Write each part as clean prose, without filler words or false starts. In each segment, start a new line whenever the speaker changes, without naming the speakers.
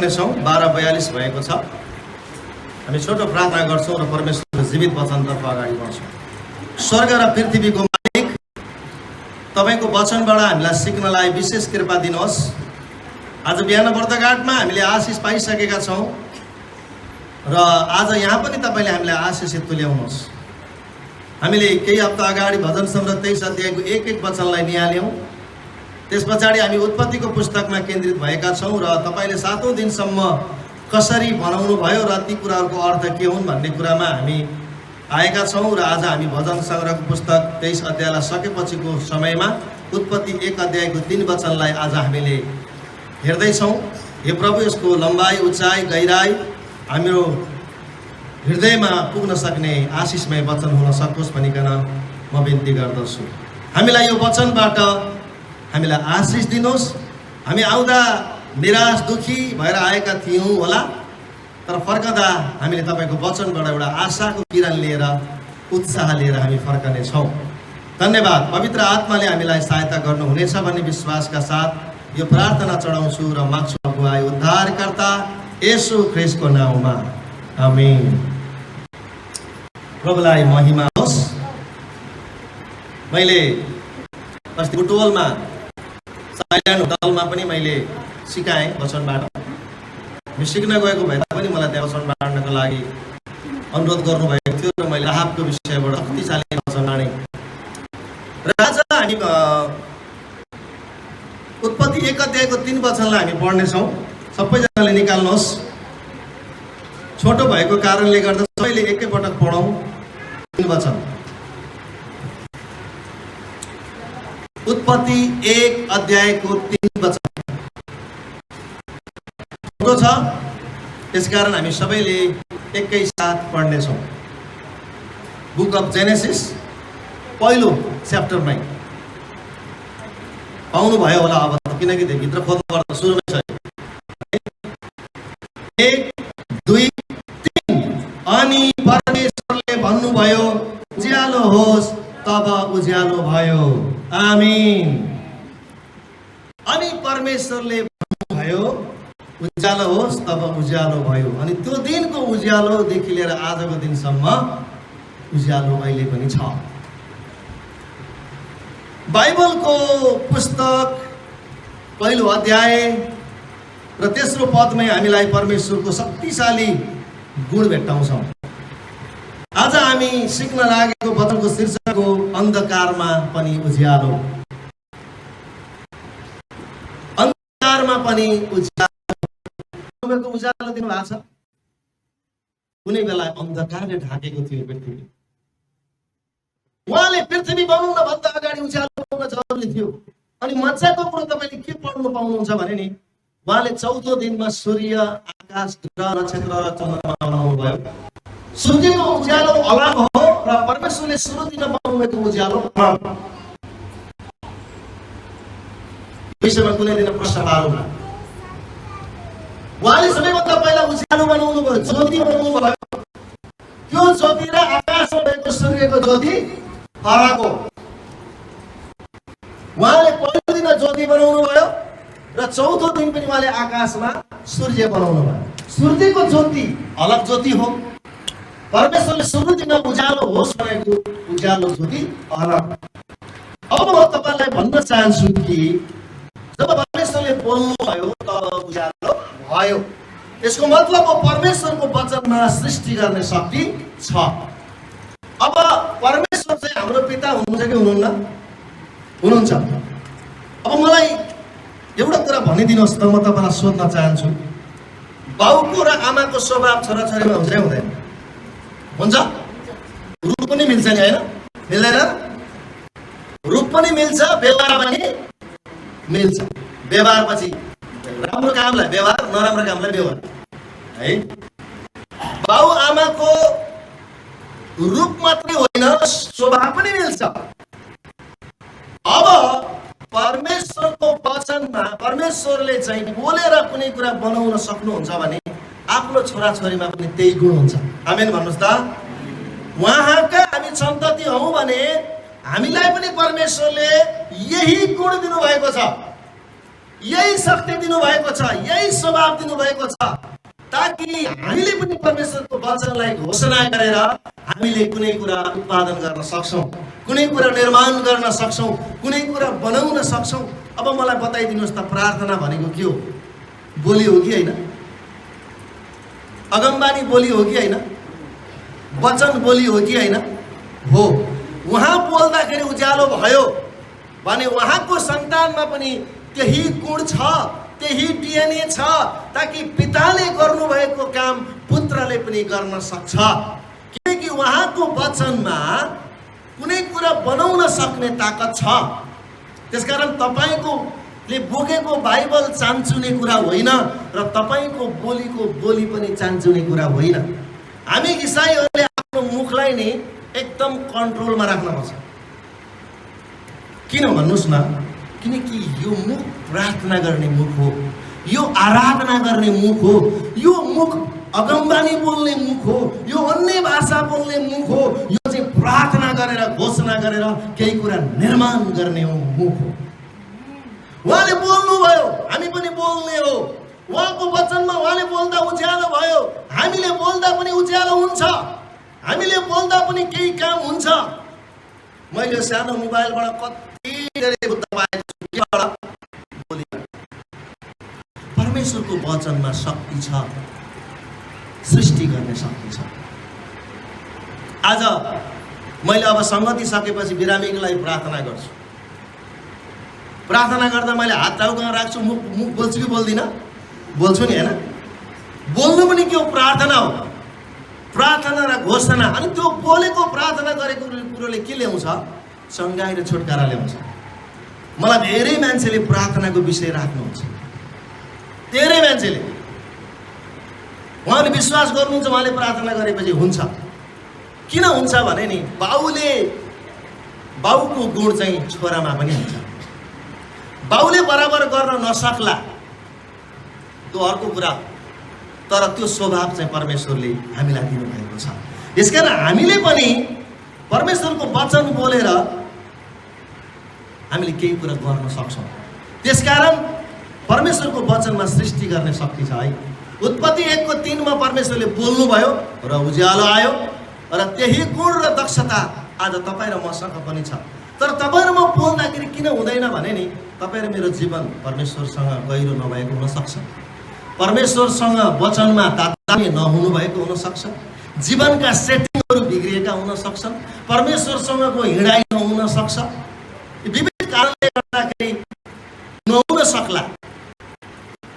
पढ्नेछौँ। 12:42 भएको छ। हामी छोटो प्रार्थना गर्छौँ र परमेश्वरको जीवित वचनतर्फ अगाडि बढ्छौँ। स्वर्ग र पृथ्वीको मालिक, तपाईँको वचनबाट हामीलाई सिक्नलाई विशेष कृपा दिनुहोस्। आज बिहान व्रतघाटमा हामीले आशिष पाइसकेका छौँ र आज यहाँ पनि तपाईँले हामीलाई आशिषित तुल्याउनुहोस्। हामीले केही हप्ता अगाडि भजन संग्रह 23 अध्यायको एक एक वचनलाई निहाल्यौँ। त्यस पछाडि हामी उत्पत्तिको पुस्तकमा केन्द्रित भएका छौँ र तपाईँले 7औं दिनसम्म कसरी बनाउनु भयो र ती कुराहरूको अर्थ के हुन् भन्ने कुरामा हामी आएका छौँ। र आज हामी भजन संग्रहको पुस्तक 23 अध्यायलाई सकेपछिको समयमा उत्पत्ति 1 अध्यायको 3 वचनलाई आज हामीले हेर्दैछौँ। हे प्रभु, यसको लम्बाइ, उचाइ, गहिराई हाम्रो हृदयमा पुग्न सक्ने आशिषमय वचन हुन सकोस् भनिकन म बिन्ती गर्दछु। हामीलाई यो वचनबाट हामीलाई आशिष दिनुहोस्। हामी आउँदा निराश दुखी भएर आएका थियौँ होला, तर फर्कँदा हामीले तपाईँको वचनबाट एउटा आशाको किरण लिएर, उत्साह लिएर हामी फर्कनेछौँ। धन्यवाद। पवित्र आत्माले हामीलाई सहायता गर्नुहुनेछ भन्ने विश्वासका साथ यो प्रार्थना चढाउँछु र माग्छु अगुवाई उद्धारकर्ता येशू ख्रीष्टको नाउँमा, आमेन। प्रभुलाई महिमा होस्। मैले अस्ति बुटवलमा साइलेन्ट होटलमा पनि मैले सिकाएँ वचनबाट। म सिक्न गएको भए पनि मलाई त्यहाँ वचन बाँड्नको लागि अनुरोध गर्नुभएको थियो र मैले राहाबको विषयबाट शक्तिशाली वचन बाँडेँ। र आज हामी उत्पत्ति 1 अध्यायको 3 वचनलाई हामी पढ्नेछौँ। सबैजनाले निकाल्नुहोस्। छोटो भएको कारणले गर्दा सबैले एकैपटक पढौँ 3 वचन। उत्पत्ति 1 अध्यायको 3 वचन छोटो छ, त्यसकारण हामी सबैले एकै साथ पढ्नेछौँ। बुक अफ जेनेसिस पहिलो च्याप्टरमै पाउनुभयो होला अब, किनकि भित्र खोज्नु पर्दा सुरुमै छ। 1 2 3। अनि परमेश्वरले भन्नुभयो, उज्यालो होस्, तब उज्यालो भयो। आमीन। अनि परमेश्वरले भन्नुभयो, उज्यालो होस्, तब उज्यालो भयो। अनि त्यो दिनको उज्यालोदेखि लिएर आजको दिनसम्म उज्यालो अहिले पनि छ। बाइबलको पुस्तक पहिलो अध्याय र तेस्रो पदमै हामीलाई परमेश्वरको शक्तिशाली गुण भेट्टाउँछौँ। आज हामी सिक्न लागेको वचनको शीर्षक हो अन्धकारमा पनि उज्यालो। अन्धकारमा पनि उज्यालो। उज्यालो दिनु भएको छ। कुनै बेला अन्धकारले ढाकेको थियो पृथ्वी। उहाँले पृथ्वी बनाउन भन्दा अगाडि उज्यालो बनाउन जरुरी थियो। अनि मजाको कुरो तपाईँले के पढ्नु पाउनुहुन्छ भने नि, उहाँले 4औं दिनमा सूर्य, आकाश, ग्रह, नक्षत्र र चन्द्रमा बनाउनु भयो। सूर्यको उज्यालो अलग हो र परमेश्वरले सुरु दिन बनाउनेको उज्यालो अलग। विषयमा कुनै दिन प्रश्न पारौँला। उहाँले सबैभन्दा पहिला उज्यालो बनाउनु भयो, ज्योति बनाउनु भयो। त्यो ज्योति र आकाशमा भएको सूर्यको ज्योति फरक हो। उहाँले पहिलो दिन ज्योति बनाउनु भयो र 4औं दिन पनि उहाँले आकाशमा सूर्य बनाउनु भयो। सूर्यको ज्योति अलग ज्योति हो। परमेश्वरले सुरु दिन उज्यालो होस् भनेको उज्यालो ज्योति अलग। अब म तपाईँलाई भन्न चाहन्छु कि जब परमेश्वरले बोल्नु भयो तब उज्यालो भयो। यसको मतलब हो परमेश्वरको वचनमा सृष्टि गर्ने शक्ति छ। अब परमेश्वर चाहिँ हाम्रो पिता हुनुहुन्छ कि हुनुहुन्न? हुनुहुन्छ। अब मलाई एउटा कुरा भनिदिनुहोस् त, म तपाईँलाई सोध्न चाहन्छु, बाउको र आमाको स्वभाव छोराछोरीमा हुन्छ कि हुँदैन? हुन्छ। रूप पनि मिल्छ नि, होइन? मिल्दैन? रूप पनि मिल्छ, व्यवहार पनि मिल्छ। व्यवहार पछि राम्रो कामलाई व्यवहार, नराम्रो कामलाई व्यवहार, है? बाउ आमाको रूप मात्रै होइन, स्वभाव पनि मिल्छ। अब परमेश्वरको वचनमा परमेश्वरले चाहिँ बोलेर कुनै कुरा बनाउन सक्नुहुन्छ भने आफ्नो छोराछोरीमा पनि त्यही गुण हुन्छ। आमेन भन्नुहोस् त। उहाँका हामी सन्तति हौँ भने हामीलाई पनि परमेश्वरले यही गुण दिनुभएको छ। यही शक्ति दिनुभएको छ, यही स्वभाव दिनुभएको छ, ताकि हामीले पनि परमेश्वरको वचनलाई घोषणा गरेर हामीले कुनै कुरा उत्पादन गर्न सक्छौँ, कुनै कुरा निर्माण गर्न सक्छौँ, कुनै कुरा बनाउन सक्छौँ। अब मलाई बताइदिनुहोस् त, प्रार्थना भनेको के हो? बोली हो कि होइन? अगमबानी बोली हो कि होइन? वचन बोली हो कि होइन? हो। उहाँ बोल्दाखेरि उज्यालो भयो भने उहाँको सन्तानमा पनि त्यही गुण छ, त्यही डिएनए छ, ताकि पिताले गर्नुभएको काम पुत्रले पनि गर्न सक्छ। किनकि उहाँको वचनमा कुनै कुरा बनाउन सक्ने ताकत छ। त्यसकारण तपाईँले बोकेको बाइबल चान्चुने कुरा होइन र तपाईँको बोलीको बोली पनि चान्चुने कुरा होइन। हामी इसाईहरूले आफ्नो मुखलाई नि एकदम कन्ट्रोलमा राख्नुपर्छ। किन भन्नुहोस् न? किनकि यो मुख प्रार्थना गर्ने मुख हो, यो आराधना गर्ने मुख हो, यो मुख अगमबानी बोल्ने मुख हो, यो अन्य भाषा बोल्ने मुख हो, यो चाहिँ प्रार्थना गरेर घोषणा गरेर केही कुरा निर्माण गर्ने मुख हो। उहाँले बोल्नुभयो, हामी पनि बोल्ने हो। उहाँको वचनमा उहाँले बोल्दा उज्यालो भयो, हामीले बोल्दा पनि उज्यालो हुन्छ, हामीले बोल्दा पनि केही काम हुन्छ। मैले सानो मोबाइलबाट कति धेरै बुद्ध पाएको छु। परमेश्वरको वचनमा शक्ति छ, सृष्टि गर्ने शक्ति छ। आज मैले अब संगति सकेपछि बिरामीको लागि प्रार्थना गर्छु। प्रार्थना गर्दा मैले हात टाउकोमा राख्छु, मुख बोल्छु कि बोल्दिनँ? बोल्छु नि, होइन? बोल्नु पनि के हो? प्रार्थना हो। प्रार्थना र घोषणा। अनि त्यो बोलेको प्रार्थना गरेको कुरोले के ल्याउँछ? चङ्गाई र छुटकारा ल्याउँछ। मलाई धेरै मान्छेले प्रार्थनाको विषय राख्नुहुन्छ, धेरै मान्छेले। उहाँले विश्वास गर्नुहुन्छ उहाँले प्रार्थना गरेपछि हुन्छ। किन हुन्छ भने नि, बाउको गुण चाहिँ छोरामा पनि हुन्छ। बाउले बराबर गर्न नसक्ला, त्यो अर्को कुरा, तर त्यो स्वभाव चाहिँ परमेश्वरले हामीलाई दिनुभएको छ। यसकारण हामीले पनि परमेश्वरको वचन बोलेर हामीले केही कुरा गर्न सक्छौँ। त्यसकारण परमेश्वरको वचनमा सृष्टि गर्ने शक्ति छ है। उत्पत्ति 1:3 परमेश्वरले बोल्नुभयो र उज्यालो आयो, र त्यही गुण र दक्षता आज तपाईँ र मसँग पनि छ। तर तपाईँ र म बोल्दाखेरि किन हुँदैन भने नि, तपाईँ र मेरो जीवन परमेश्वरसँग गहिरो नभएको हुनसक्छ, परमेश्वरसँग वचनमा तादात्म्य नहुनु भएको हुनसक्छ, जीवनका सेटिङहरू बिग्रिएका हुन सक्छन्, परमेश्वरसँगको हिँडाइ नहुन सक्छ। विविध कारणले गर्दाखेरि नहुन सक्ला।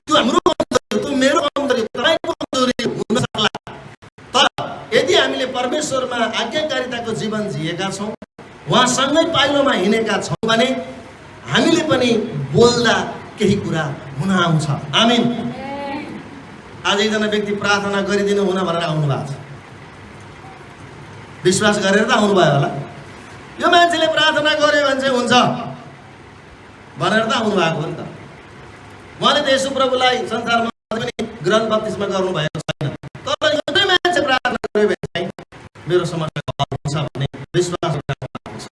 त्यो हाम्रो कमजोरी, त्यो मेरो कमजोरी, तपाईँको कमजोरी हुन सक्ला। तर यदि हामीले परमेश्वरमा आज्ञाकारिताको जीवन जिएका छौँ, उहाँसँगै पाइलोमा हिँडेका छौँ भने हामीले पनि बोल्दा केही कुरा हुन आउँछ। आमेन। आज एकजना व्यक्ति प्रार्थना गरिदिनु हुन भनेर आउनु भएको छ। विश्वास गरेर त आउनुभयो होला। यो मान्छेले प्रार्थना गर्यो भने चाहिँ हुन्छ भनेर त आउनु भएको हो नि त। उहाँले त यसो प्रभुलाई संसारमा पनि ग्रहण बत्तिसमा गर्नुभएको छैन। तर एउटै मान्छे प्रार्थना गर्यो भने चाहिँ मेरो समस्या हल हुन्छ भन्ने विश्वास राख्नु छ।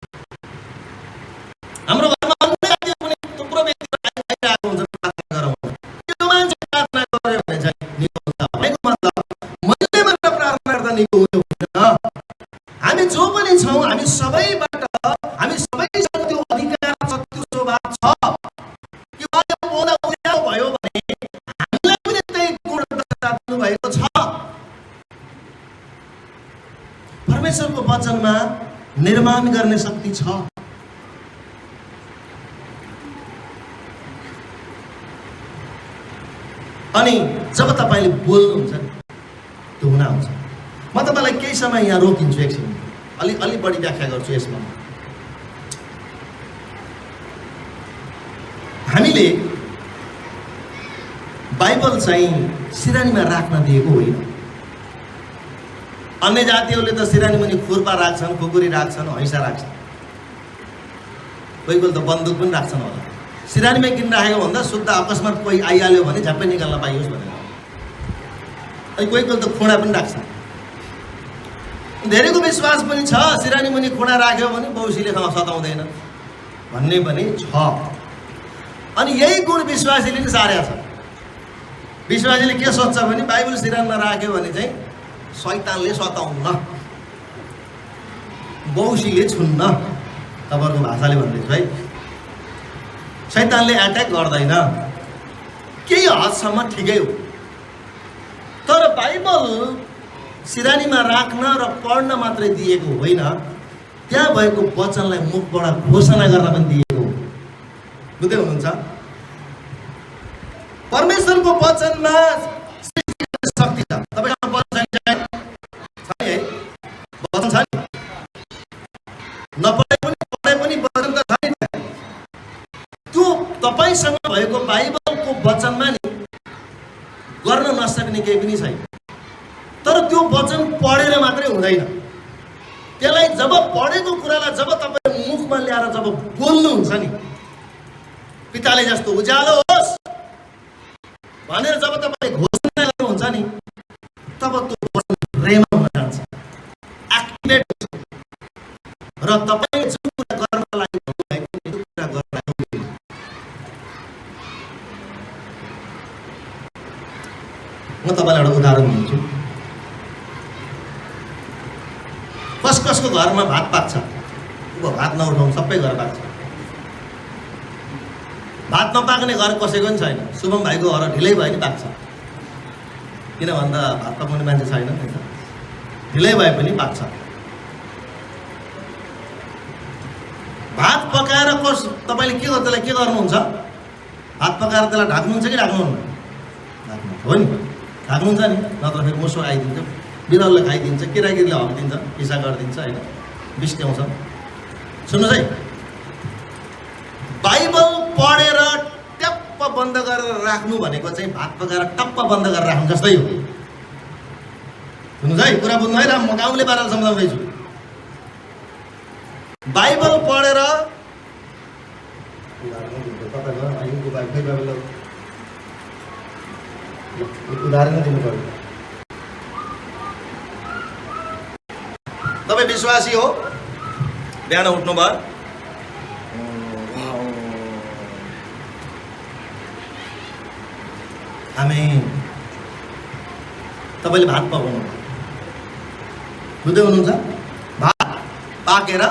हाम्रो घरमा अन्य कुनै थुप्रो व्यक्ति आइरहेको हुन्छ प्रार्थना गरौँ। यो मान्छे प्रार्थना गर्यो भने चाहिँ निको हुन्छ। भनेको मतलब मैले मात्र प्रार्थना गर्दा निको हुँदैन। हामी जो पनि छौँ, हामी सबैबाट, हामी सबैसँग त्यो अधिकार छ, त्यो स्वभाव छ कि उहाँले बोल्दा उज्यालो भयो भने हामीलाई पनि त्यही गुणवत्ता दिनुभएको छ। परमेश्वरको वचनमा निर्माण गर्ने शक्ति छ। अनि जब तपाईँले बोल्नुहुन्छ त्यो हुन आउँछ। म तपाईँलाई केही समय यहाँ रोकिन्छु, एकछिन अलि बढी व्याख्या गर्छु यसमा। हामीले बाइबल चाहिँ सिरानीमा राख्न दिएको होइन। अन्य जातिहरूले त सिरानी मुनि खुर्पा राख्छन्, खुकुरी राख्छन्, हैसा राख्छन्, कोही कोही त बन्दुक पनि राख्छन् होला। सिरानीमा किन राखेको भन्दा शुद्ध अकस्मात कोही आइहाल्यो भने झ्याप्पै निकाल्न पाइयोस् भनेर। अनि कोही कोही त खुँडा पनि राख्छन्। धेरैको विश्वास पनि छ सिरानी मुनि खुँडा राख्यो भने बौसीले सताउँदैन भन्ने पनि छ। अनि यही गुण विश्वासीले नि सारेको छ। विश्वासीले के सोच्छ भने बाइबल सिरानमा राख्यो भने चाहिँ शैतानले सताउन्न, बौसीले छुन्न। तपाईँहरूको भाषाले भन्दैछु है, शैतानले एट्याक गर्दैन, केही हदसम्म ठिकै हो। तर बाइबल सिरानीमा राख्न र पढ्न मात्रै दिएको होइन, त्यहाँ भएको वचनलाई मुखबाट घोषणा गर्न पनि दिएको हो। बुझ्दै हुनुहुन्छ? परमेश्वरको वचनमा शक्ति छ। तपाईसँग वचन छ नि है? वचन छ नि? नपढे पनि वचन त छ नि। त्यो तपाईसँग भएको बाइबलको वचनमा नि गर्न नसक्ने केही पनि छैन। तर त्यो वचन पढेर मात्रै हुँदैन। त्यसलाई जब पढेको कुरालाई जब तपाईँ मुखमा ल्याएर जब बोल्नुहुन्छ नि, पिताले जस्तो उज्यालो होस् भनेर जब तपाईँ घोषणा गर्नुहुन्छ नि, तब त्यो वचन रेमा हुन जान्छ, एक्टिभेट हुन्छ। र तपाईँ जुन कुरा गर्नको लागि भन्नुभएको त्यो कुरा गर्न म तपाईँलाई एउटा उदाहरण दिन्छु। कसको घरमा भात पाक्छ? भात नउठाउँ सबै घर पाक्छ। भात नपाक्ने घर कसैको पनि छैन। शुभम भाइको घर ढिलै भयो नि पाक्छ, किन भन्दा भात पकाउने मान्छे छैन नि त। ढिलै भए पनि पाक्छ। भात पकाएर तपाईँले त्यसलाई के गर्नुहुन्छ? भात पकाएर त्यसलाई ढाक्नुहुन्छ कि ढाक्नुहुन्न? ढाक्नु हो नि, ढाक्नुहुन्छ नि, नत्र फेरि मुसो आइदिन्छ, बिरालोले खाइदिन्छ, केटाकेटीले हगिदिन्छ, पिसा गरिदिन्छ होइन, बिस्ट्याउँछ। सुन्नुहोस् है, बाइबल पढेर ट्याप्प बन्द गरेर राख्नु भनेको चाहिँ भात पकाएर टप्प बन्द गरेर राख्नु जस्तै हो। सुन्नुहोस् है, कुरा बुझ्नु है, म गाउँले पाराले सम्झाउँदैछु। बाइबल पढेर उदाहरण दिनु पर्यो। तपाईँ विश्वासी हो, बिहान उठ्नुभयो, हामी तपाईँले भात पकाउनु, बुझ्दै हुनुहुन्छ? भात पाकेर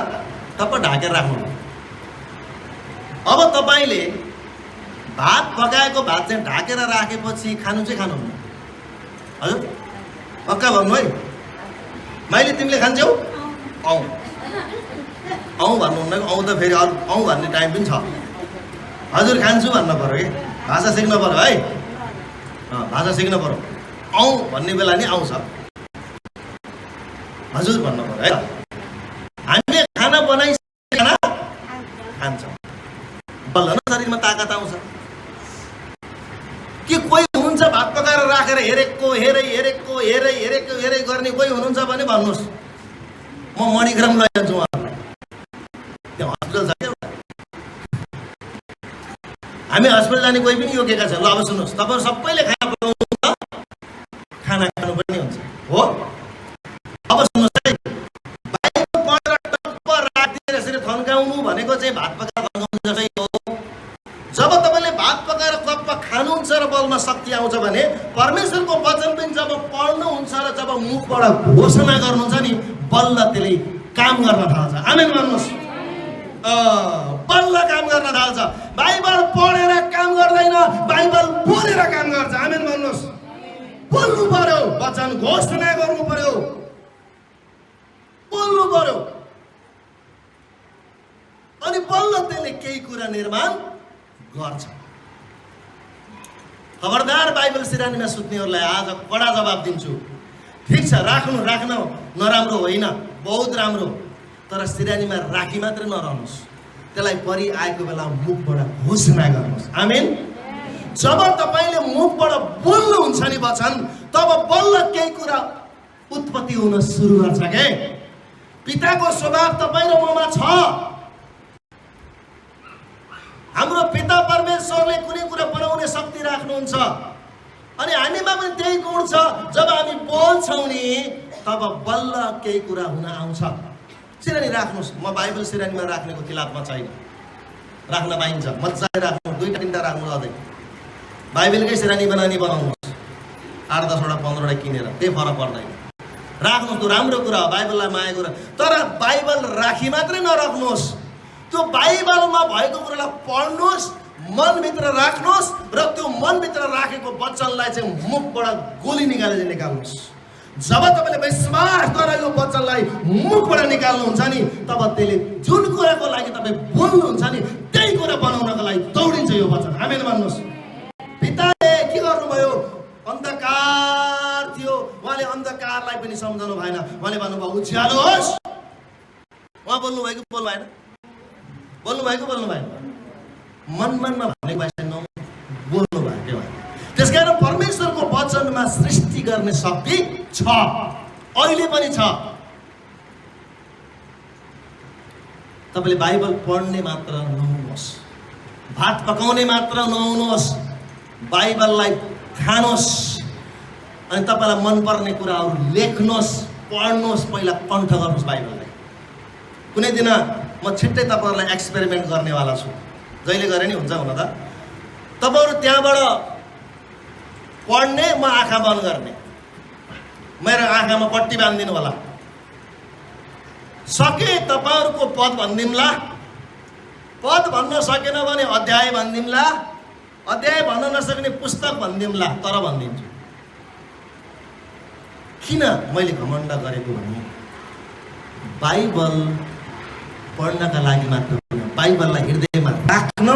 टप्प ढाकेर राख्नु। अब तपाईँले भात पकाएको भात चाहिँ ढाकेर राखेपछि खानु चाहिँ खानुहुन्न? हजुर पक्का भन्नु है। मैले तिमीले खान्छौ? औ औ भन्नुहुन्न? औ त फेरि अरू औ भन्ने टाइम पनि छ। हजुर खान्छु भन्नु पऱ्यो कि, भाषा सिक्नु पऱ्यो है, भाषा सिक्नु पऱ्यो। औ भन्ने बेला नि आउँछ, हजुर भन्नु पऱ्यो है। हामीले खाना बनाइसकेर खाना खान्छौँ, बल्ल न शरीरमा ताकत आउँछ। कि कोही हुनुहुन्छ भात पकाएर राखेर हेरेको हेरै गर्ने कोही हुनुहुन्छ भने भन्नुहोस्, म मणिग्राम लैजान्छु उहाँहरूलाई। त्यहाँ हस्पिटल छ क्या, हामी हस्पिटल जाने कोही पनि योग्यका छ। ल अब सुन्नुहोस्, तपाईँहरू सबैले खाना पकाउनुहुन्छ, खाना खानु पनि हुन्छ हो। अब सुन्नुहोस् है, बाइबल पढेर टप्प राखिदिएर यसरी थन्काउनु भनेको चाहिँ भात पकाएर थन्काउनु जस्तै हो। जब तपाईँले भात पकाएर टप्प खानुहुन्छ र बलमा शक्ति आउँछ भने परमेश्वरको वचन पनि जब पढ्नुहुन्छ र जब मुखबाट घोषणा गर्नुहुन्छ नि, बल्ल त्यसले काम गर्न थाल्छ। आमेन भन्नुहोस्। बल्ल काम गर्न थाल्छ। बाइबल पढेर काम गर्दैन, बाइबल बोलेर काम गर्छ। आमेन भन्नुहोस्। बोल्नु पर्यो, वचन घोषणा गर्नु पर्यो, बोल्नु पर्यो, अनि बल्ल त्यसले केही कुरा निर्माण गर्छ। खबरदार बाइबल सिरानीमा सुत्नेहरूलाई आज कडा जवाब दिन्छु। ठिक छ, राख्नु नराम्रो होइन, बहुत राम्रो, तर सिरानीमा राखी मात्रै नरहनुहोस्, त्यसलाई परि आएको बेला मुखबाट घोषणा गर्नुहोस्। आमेन। जब तपाईँले मुखबाट बोल्नुहुन्छ नि वचन, तब बल्ल केही कुरा उत्पत्ति हुन सुरु गर्छ के। पिताको स्वभाव तपाईँ र ममा छ। हाम्रो पिता परमेश्वरले कुनै कुरा बनाउने शक्ति राख्नुहुन्छ, अनि हामीमा पनि त्यही गुण छ। जब हामी बोल्छौँ नि, तब बल्ल केही कुरा हुन आउँछ। सिरानी राख्नुहोस्। म बाइबल सिरानीमा राख्नेको खिलाफमा छैन, राख्न पाइन्छ, मजाले राख्नु, 2-3टा राख्नु अझै। बाइबलकै सिरानी बनानी बनाउनुहोस्, 8-10वटा 15वटा किनेर, केही फरक पर्दैन। राख्नुहोस्, त्यो राम्रो कुरा हो, बाइबललाई माया कुरा। तर बाइबल राखी मात्रै नराख्नुहोस्, त्यो बाइबलमा भएको कुरालाई पढ्नुहोस्, मनभित्र राख्नुहोस् र त्यो मनभित्र राखेको वचनलाई चाहिँ मुखबाट गोली निकालेर निकाल्नुहोस्। जब तपाईँले विश्वासद्वारा यो वचनलाई मुखबाट निकाल्नुहुन्छ नि, तब त्यसले जुन कुराको लागि तपाईँ बोल्नुहुन्छ नि, त्यही कुरा बनाउनको लागि दौडिन्छ यो वचन। आमेन भन्नुहोस्। पिताले के गर्नुभयो? अन्धकार थियो, उहाँले अन्धकारलाई पनि सम्झनु भएन, उहाँले भन्नुभयो उज्यालो होस्। उहाँ बोल्नुभएको बोल्नु भएन, बोल्नुभएको बोल्नु भएन, मनमा भनेको भाषा बोल्नु भएको भएन। त्यसकारण परमेश्वरको वचनमा सृष्टि गर्ने शक्ति छ, अहिले पनि छ। तपाईँले बाइबल पढ्ने मात्र नहुनुहोस्, भात पकाउने मात्र नहुनुहोस्, बाइबललाई खानुहोस् अनि तपाईँलाई मनपर्ने कुराहरू लेख्नुहोस्, पढ्नुहोस्, पहिला कण्ठ गर्नुहोस् बाइबललाई। कुनै दिन म छिट्टै तपाईँहरूलाई एक्सपेरिमेन्ट गर्नेवाला छु, जहिले गरे नि हुन्छ हुन त। तपाईँहरू त्यहाँबाट पढ्ने, म आँखा बन्द गर्ने, मेरो आँखामा पट्टी बाँधिदिनु होला। सके तपाईँहरूको पद भनिदिउँला, पद भन्न सकेन भने अध्याय भनिदिउँला, अध्याय भन्न नसक्ने पुस्तक भनिदिउँला, तर भनिदिन्छु। किन मैले घमण्ड गरेको भने बाइबल पढ्नका लागि मात्र, बाइबललाई हृदयमा राख्न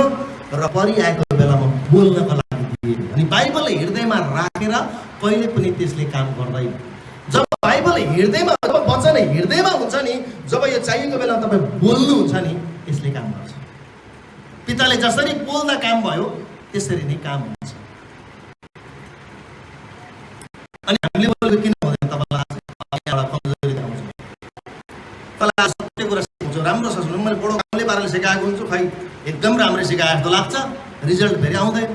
र परिआएको बेलामा बोल्नको लागि दिएको। अनि बाइबललाई हृदयमा राखेर कहिले पनि त्यसले काम गर्दैन। जब बाइबल हृदयमा, जब वचन हृदयमा हुन्छ नि, जब यो चाहिएको बेलामा तपाईँ बोल्नुहुन्छ नि, त्यसले काम गर्छ। पिताले जसरी बोल्दा काम भयो त्यसरी नै काम हुन्छ। अनि हामीले बोलेको किन हुँदैन? तपाईँलाई एउटा कमजोरी देखाउँछु, तपाईँलाई सत्य कुरा सिकाउँछु, राम्रो छ सुन्नु। मैले बडो कामले पाराले सिकाएको हुन्छु, खै एकदम राम्रो सिकाए जस्तो लाग्छ, रिजल्ट फेरि आउँदैन।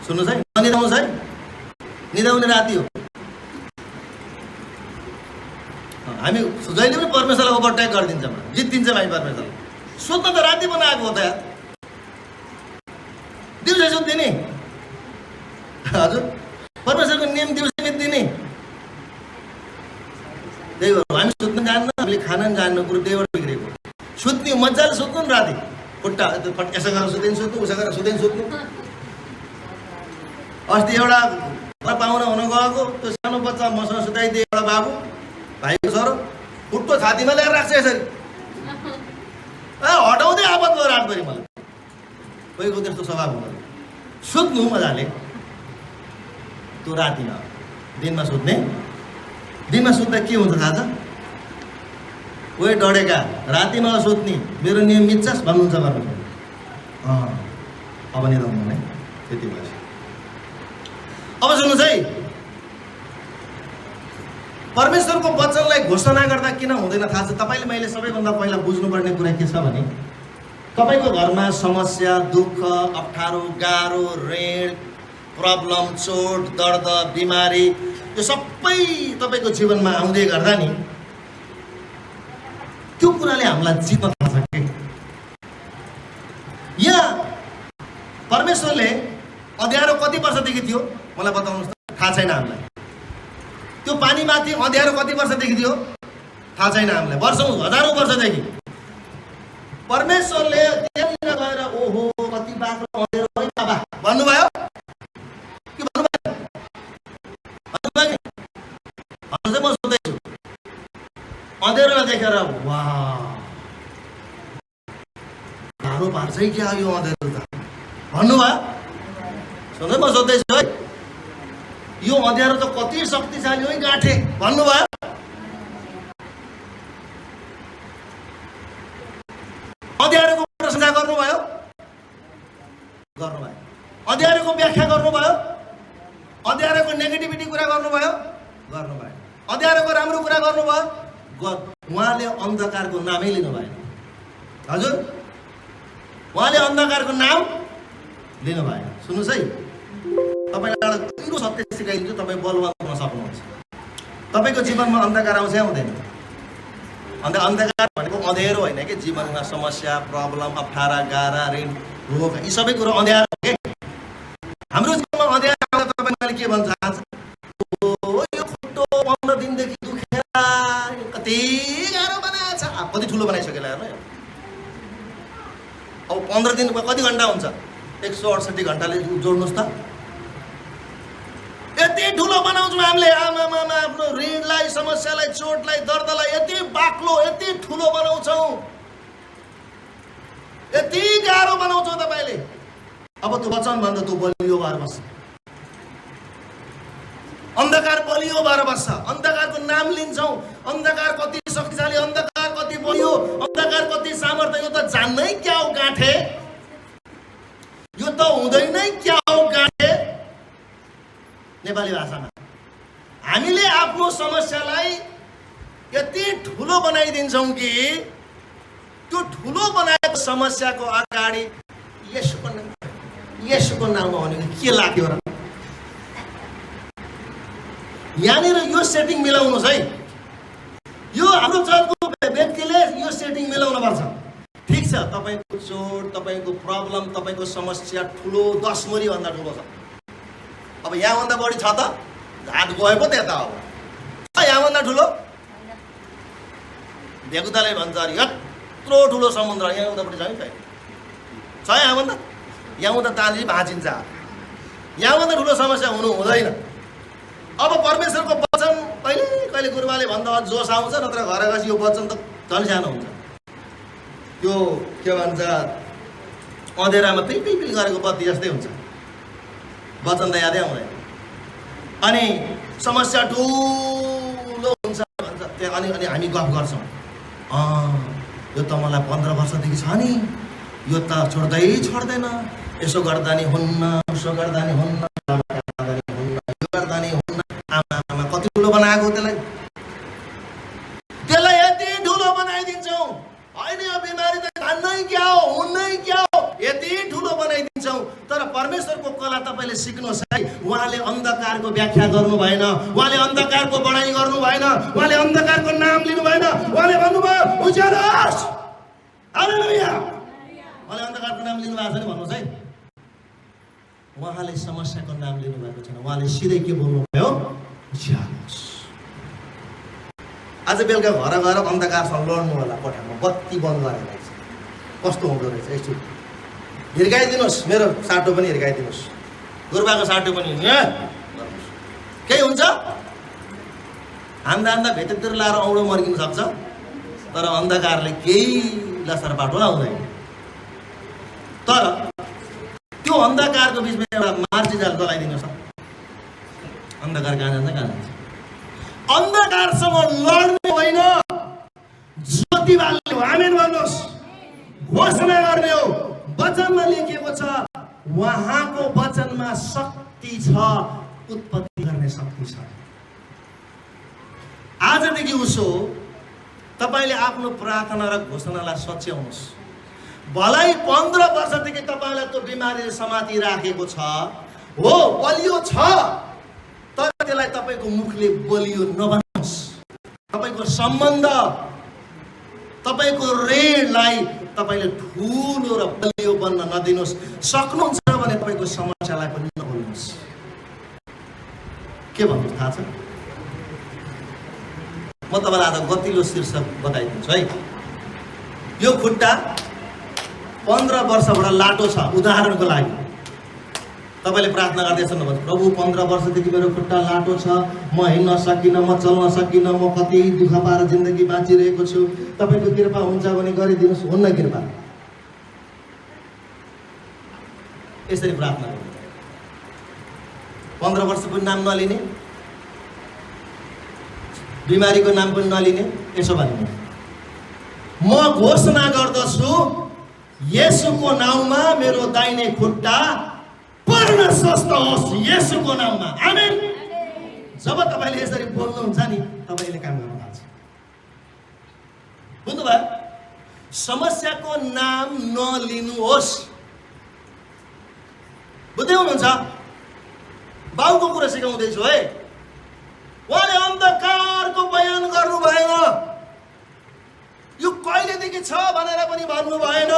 सुन्नुहोस् है, निदाउनुहोस् है, निदाउने राति हो। हामी जहिले पनि परमेश्वरलाई ओभरटेक गरिदिन्छ, जित्दिन्छ भाइ परमेश्वरलाई। सुत्न त राति बनाएको हो त यार, दिउँसै सुत्दिने। हजुर, परमेश्वरको नियम दिउँसै बित्दिने। त्यही हो, हामी सुत्न जान्न, हामीले खान जान्न, कुरो त्यहीबाट बिग्रेको। सुत्ने मजाले सुत्नु नि राति, खुट्टा यसो गरेर सुत्दैन सुत्नु, उसो गरेर सुत्दैन सुत्नु। अस्ति एउटा घर पाहुना हुन गएको, त्यो सानो बच्चा मसँग सुताइदिए, एउटा बाबु भाइको छोरो, खुट्टो छातीमा ल्याएर राख्छ यसरी, हटाउँदै आपत भयो रातभरि। मलाई कोहीको त्यस्तो स्वभाव हुँदैन। सुत्नु मजाले, त्यो रातिमा। दिनमा सुत्ने, दिनमा सुत्दा के हुन्छ थाहा छ? कोही डढेका रातिमा सुत्ने, मेरो नियम मिच्छस् भन्नुहुन्छ भन्नु। अब निदाउनु है, त्यति भएछ। अब सुन्नुहोस् है, परमेश्वरको वचनलाई घोषणा गर्दा किन हुँदैन थाहा छ? तपाईँले मैले सबैभन्दा पहिला बुझ्नुपर्ने कुरा के छ भने, तपाईँको घरमा समस्या, दुःख, अप्ठ्यारो, गाह्रो, ऋण, प्रब्लम, चोट, दर्द, बिमारी, यो सबै तपाईँको जीवनमा आउँदै गर्दा नि, त्यो कुराले हामीलाई जित्न थाहा छ कि यहाँ परमेश्वरले अँध्यारो कति वर्षदेखि थियो मलाई बताउनुहोस् त? थाहा छैन हामीलाई। त्यो पानीमाथि अँध्यारो कति वर्षदेखि थियो थाहा छैन हामीलाई, वर्षौँ हजारौँ वर्षदेखि। परमेश्वरले त्यहाँनिर गएर ओहो कति बाक्लो अँध्यारो है बाबा भन्नुभयो कि भन्नुभयो? भन्नुभयो कि? म सोध्दैछु, अँध्यारोलाई देखेर वाह गाह्रो पार्छ है क्या यो अँध्यारो त भन्नुभयो? सुन्नु, म सोध्दैछु है, यो अँध्यारो त कति शक्तिशाली हो गाँठे भन्नुभयो? अँध्यारोको प्रशंसा गर्नुभयो? गर्नुभयो। अँध्यारोको व्याख्या गर्नुभयो? अँध्यारोको नेगेटिभिटी कुरा गर्नुभयो? गर्नुभयो। अँध्यारोको राम्रो कुरा गर्नुभयो? उहाँले अन्धकारको नामै लिनु भएन। हजुर, उहाँले अन्धकारको नाम लिनु भएन। सुन्नुहोस् है, तपाईँलाई एउटा गहिरो सत्य सिकाइदिन्छु, तपाईँ बलवान हुन सक्नुहुन्छ। तपाईँको जीवनमा अन्धकार आउँछ आउँदैन? अन्त अन्धकार भनेको अँध्यारो होइन कि जीवनमा समस्या, प्रब्लम, अप्ठ्यारा, गाह्रा, ऋण, रोग यी सबै कुरो अँध्यारो हो कि हाम्रो जीवनमा अँध्यारो आउँदा तपाईँले के भन्न चाहन्छ? यो खुट्टो 15 दिनदेखि दुखेर कति गाह्रो बनाएछ। कति ठुलो बनाइसक्यो हेर्नु। अब 15 दिनमा कति घन्टा हुन्छ? 168 घन्टाले जोड्नुहोस् त। यति ठुलो बनाउँछौँ हामीले आफ्नो ऋणलाई, समस्यालाई, चोटलाई, दर्दलाई यति बाक्लो, यति ठुलो बनाउँछौँ, यति गाह्रो बनाउँछौँ तपाईँले। अब त्यो वचनभन्दा त्यो बलियो भएर बस्छ। अन्धकार बलियो भएर बस्छ। अन्धकारको नाम लिन्छौँ। अन्धकार कति शक्तिशाली, अन्धकार कति बलियो, अन्धकार कति सामर्थ्य, यो त जान्नै क्या हो गाँठे, यो त हुँदैनै क्या हो गाँठे। नेपाली भाषामा हामीले आफ्नो समस्यालाई यति ठुलो बनाइदिन्छौँ कि त्यो ठुलो बनाएको समस्याको अगाडि येशूको नाममा भनेको के लाग्यो र? यहाँनिर यो सेटिङ मिलाउनुहोस् है। यो हाम्रो चर्चको व्यक्तिले यो सेटिङ मिलाउनु पर्छ। ठिक छ, तपाईँको चोट, तपाईँको प्रब्लम, तपाईँको समस्या ठुलो 10 मुरीभन्दा ठुलो छ। अब यहाँभन्दा बढी छ त? हात गयो पो त्यता। अब यहाँभन्दा ठुलो देवताले भन्छ अरे यत्रो ठुलो समुद्र यहाँ उतापट्टि छ नि छ। यहाँभन्दा ताली भाँचिन्छ। यहाँभन्दा ठुलो समस्या हुनु हुँदैन। अब परमेश्वरको वचन कहिले कहिले गुरुबाले भन्दा जोस आउँछ, नत्र घर गएपछि यो वचन त झन् सानो हुन्छ। यो के भन्छ, अँधेरामा पिल गरेको बत्ती जस्तै हुन्छ। वचन त यादै आउँदैन। अनि समस्या ठुलो हुन्छ भन्छ त्यहाँ। अनि हामी गफ गर्छौँ, यो त मलाई 15 वर्षदेखि छ नि, यो त छोड्दैन, यसो गर्दा नि हुन्न, उसो गर्दा नि हुन्न, यो गर्दा नि हुन्न। आमा कति ठुलो बनाएको त्यसलाई यति ठुलो बनाइदिन्छौँ। होइन यो बिमारी त खान्नै क्या हो, हुन्नै क्या हो, यति ठुलो बनाइदिन्छौँ। तर परमेश्वरको कला तपाईँले सिक्नुहोस् है। उहाँले अन्धकारको व्याख्या गर्नु भएन, उहाँले अन्धकारको बढाइ गर्नु भएन, उहाँले अन्धकारको नाम लिनु भएन। उहाँले भन्नुभयो उज्यालो होस्। हालेलुया। उहाँले अन्धकारको नाम लिनु भएको छ नि भन्नुहोस् है। उहाँले समस्याको नाम लिनु भएको छैन। उहाँले सिधै के बोल्नुभयो? उज्यालो होस्। आज बेलुका घर गएर अन्धकारसँग लड्नु होला। कोठामा बत्ती बन्द गरेर कस्तो हुँदो रहेछ यसो हिर्काइदिनुहोस्। मेरो साटो पनि हिर्काइदिनुहोस्, गुरुबाको साटो पनि केही हुन्छ? हान्दा भित्रतिर लाएर औँडो मर्किन सक्छ, तर अन्धकारले केही लसर बाटो लाउँदैन। तर त्यो अन्धकारको बिचमा एउटा मार्ची जाल गलाइदिनुहोस्। अन्धकार कहाँ जान्छ? अन्धकारसँग लड्ने होइन, ज्योति बाल्ने हो। आमेन भन्नुहोस्। घोषणा गर्ने हो। वचनमा लेखिएको छ, उहाँको वचनमा शक्ति छ, उत्पत्ति गर्ने शक्ति छ। आजदेखि उसो तपाईँले आफ्नो प्रार्थना र घोषणालाई सच्याउनुहोस्। भलै 15 वर्षदेखि तपाईँलाई त्यो बिमारीले समातिराखेको छ, हो बलियो छ, तर त्यसलाई तपाईँको मुखले बलियो नबनाउनुहोस्। तपाईँको सम्बन्ध, तपाईँको ऋणलाई तपाईँले ठुलो र बलियो बन्न नदिनुहोस्। सक्नुहुन्छ भने तपाईँको समस्यालाई पनि नबोल्नुहोस्। के भन्नु थाहा छ? म तपाईँलाई आज गतिलो शीर्षक बताइदिन्छु है। यो खुट्टा 15 वर्षबाट लाटो छ। उदाहरणको लागि तपाईँले प्रार्थना गर्दैछन् भने, प्रभु 15 वर्षदेखि मेरो खुट्टा लाटो छ, म हिँड्न सकिनँ, म चल्न सकिनँ, म कति दुःख पाएर जिन्दगी बाँचिरहेको छु, तपाईँको कृपा हुन्छ भने गरिदिनुहोस्। हुन्न कृपा? यसरी प्रार्थना गर्नु। 15 वर्षको नाम नलिने, बिमारीको नाम पनि नलिने। यसो भन्नु, म घोषणा गर्दछु येशूको नाउँमा मेरो दाहिने खुट्टा पूर्ण स्वस्थ होस्, येशूको नाउँमा। आमेन। जब तपाईँले यसरी बोल्नुहुन्छ नि, तपाईँले काम गर्नु थाल्छ। बुझ्नुभयो? समस्याको नाम नलिनुहोस्। बुझ्दै हुनुहुन्छ? बाउको कुरा सिकाउँदैछु है। उहाँले अन्धकारको बयान गर्नु भएन। यो कहिलेदेखि छ भनेर पनि भन्नु भएन,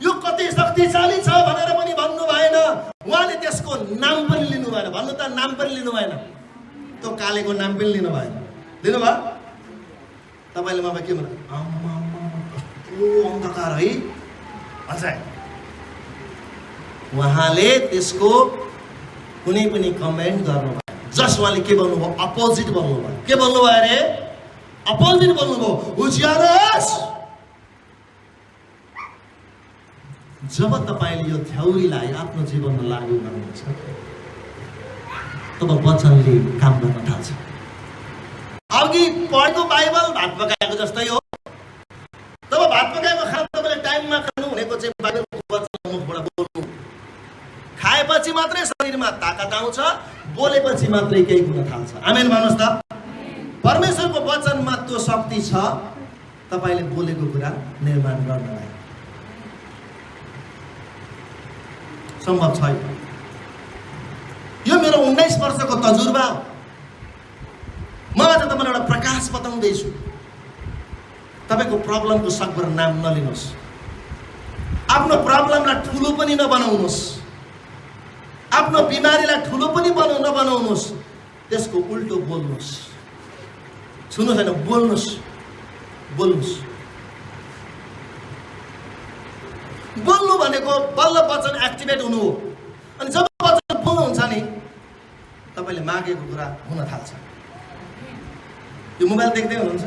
यो कति शक्तिशाली छ भनेर पनि भन्नु भएन। उहाँले त्यसको नाम पनि लिनु भएन। भन्नु त, नाम पनि लिनु भएन। त्यो कालेको नाम पनि लिनु भएन। लिनुभयो? तपाईँले मलाई के भन्नु? कस्तो अन्धकार है भन्छ। उहाँले त्यसको कुनै पनि कमेन्ट गर्नु भएन। जस्ट उहाँले के भन्नुभयो? अपोजिट भन्नुभयो। के भन्नुभयो अरे? अपोजिट भन्नुभयो। उज्यालोस्। जब तपाईँले यो थ्योरीलाई आफ्नो जीवनमा लागू गर्नुहुन्छ तब वचनले काम गर्न थाल्छ। अघि पढेको बाइबल भात पकाएको जस्तै हो। तब भात पकाएको खाना तपाईँले टाइममा खानु भनेको चाहिँ बाइबलको वचन मुखबाट बोल्नु। खाएपछि मात्रै शरीरमा ताकत आउँछ, बोलेपछि मात्रै केही हुन थाल्छ। आमेन भन्नुहोस् त। परमेश्वरको वचनमा त्यो शक्ति छ तपाईँले बोलेको कुरा निर्माण गर्नलाई। सम्भव छैन। यो मेरो 19 वर्षको तजुर्बा हो। म आज तपाईँलाई एउटा प्रकाश बताउँदैछु। तपाईँको प्रब्लमको सकभर नाम नलिनुहोस्। आफ्नो प्रब्लमलाई ठुलो पनि नबनाउनुहोस्। आफ्नो बिमारीलाई ठुलो पनि नबनाउनुहोस्। त्यसको उल्टो बोल्नुहोस्। सुन्नुहोस् हैन, बोल्नुहोस्। बोल्नुहोस्। बोल्नु भनेको बल्ल वचन एक्टिभेट हुनु हो। अनि जब वचन बोल्नुहुन्छ नि तपाईँले मागेको कुरा हुन थाल्छ। यो मोबाइल देख्दै हुनुहुन्छ?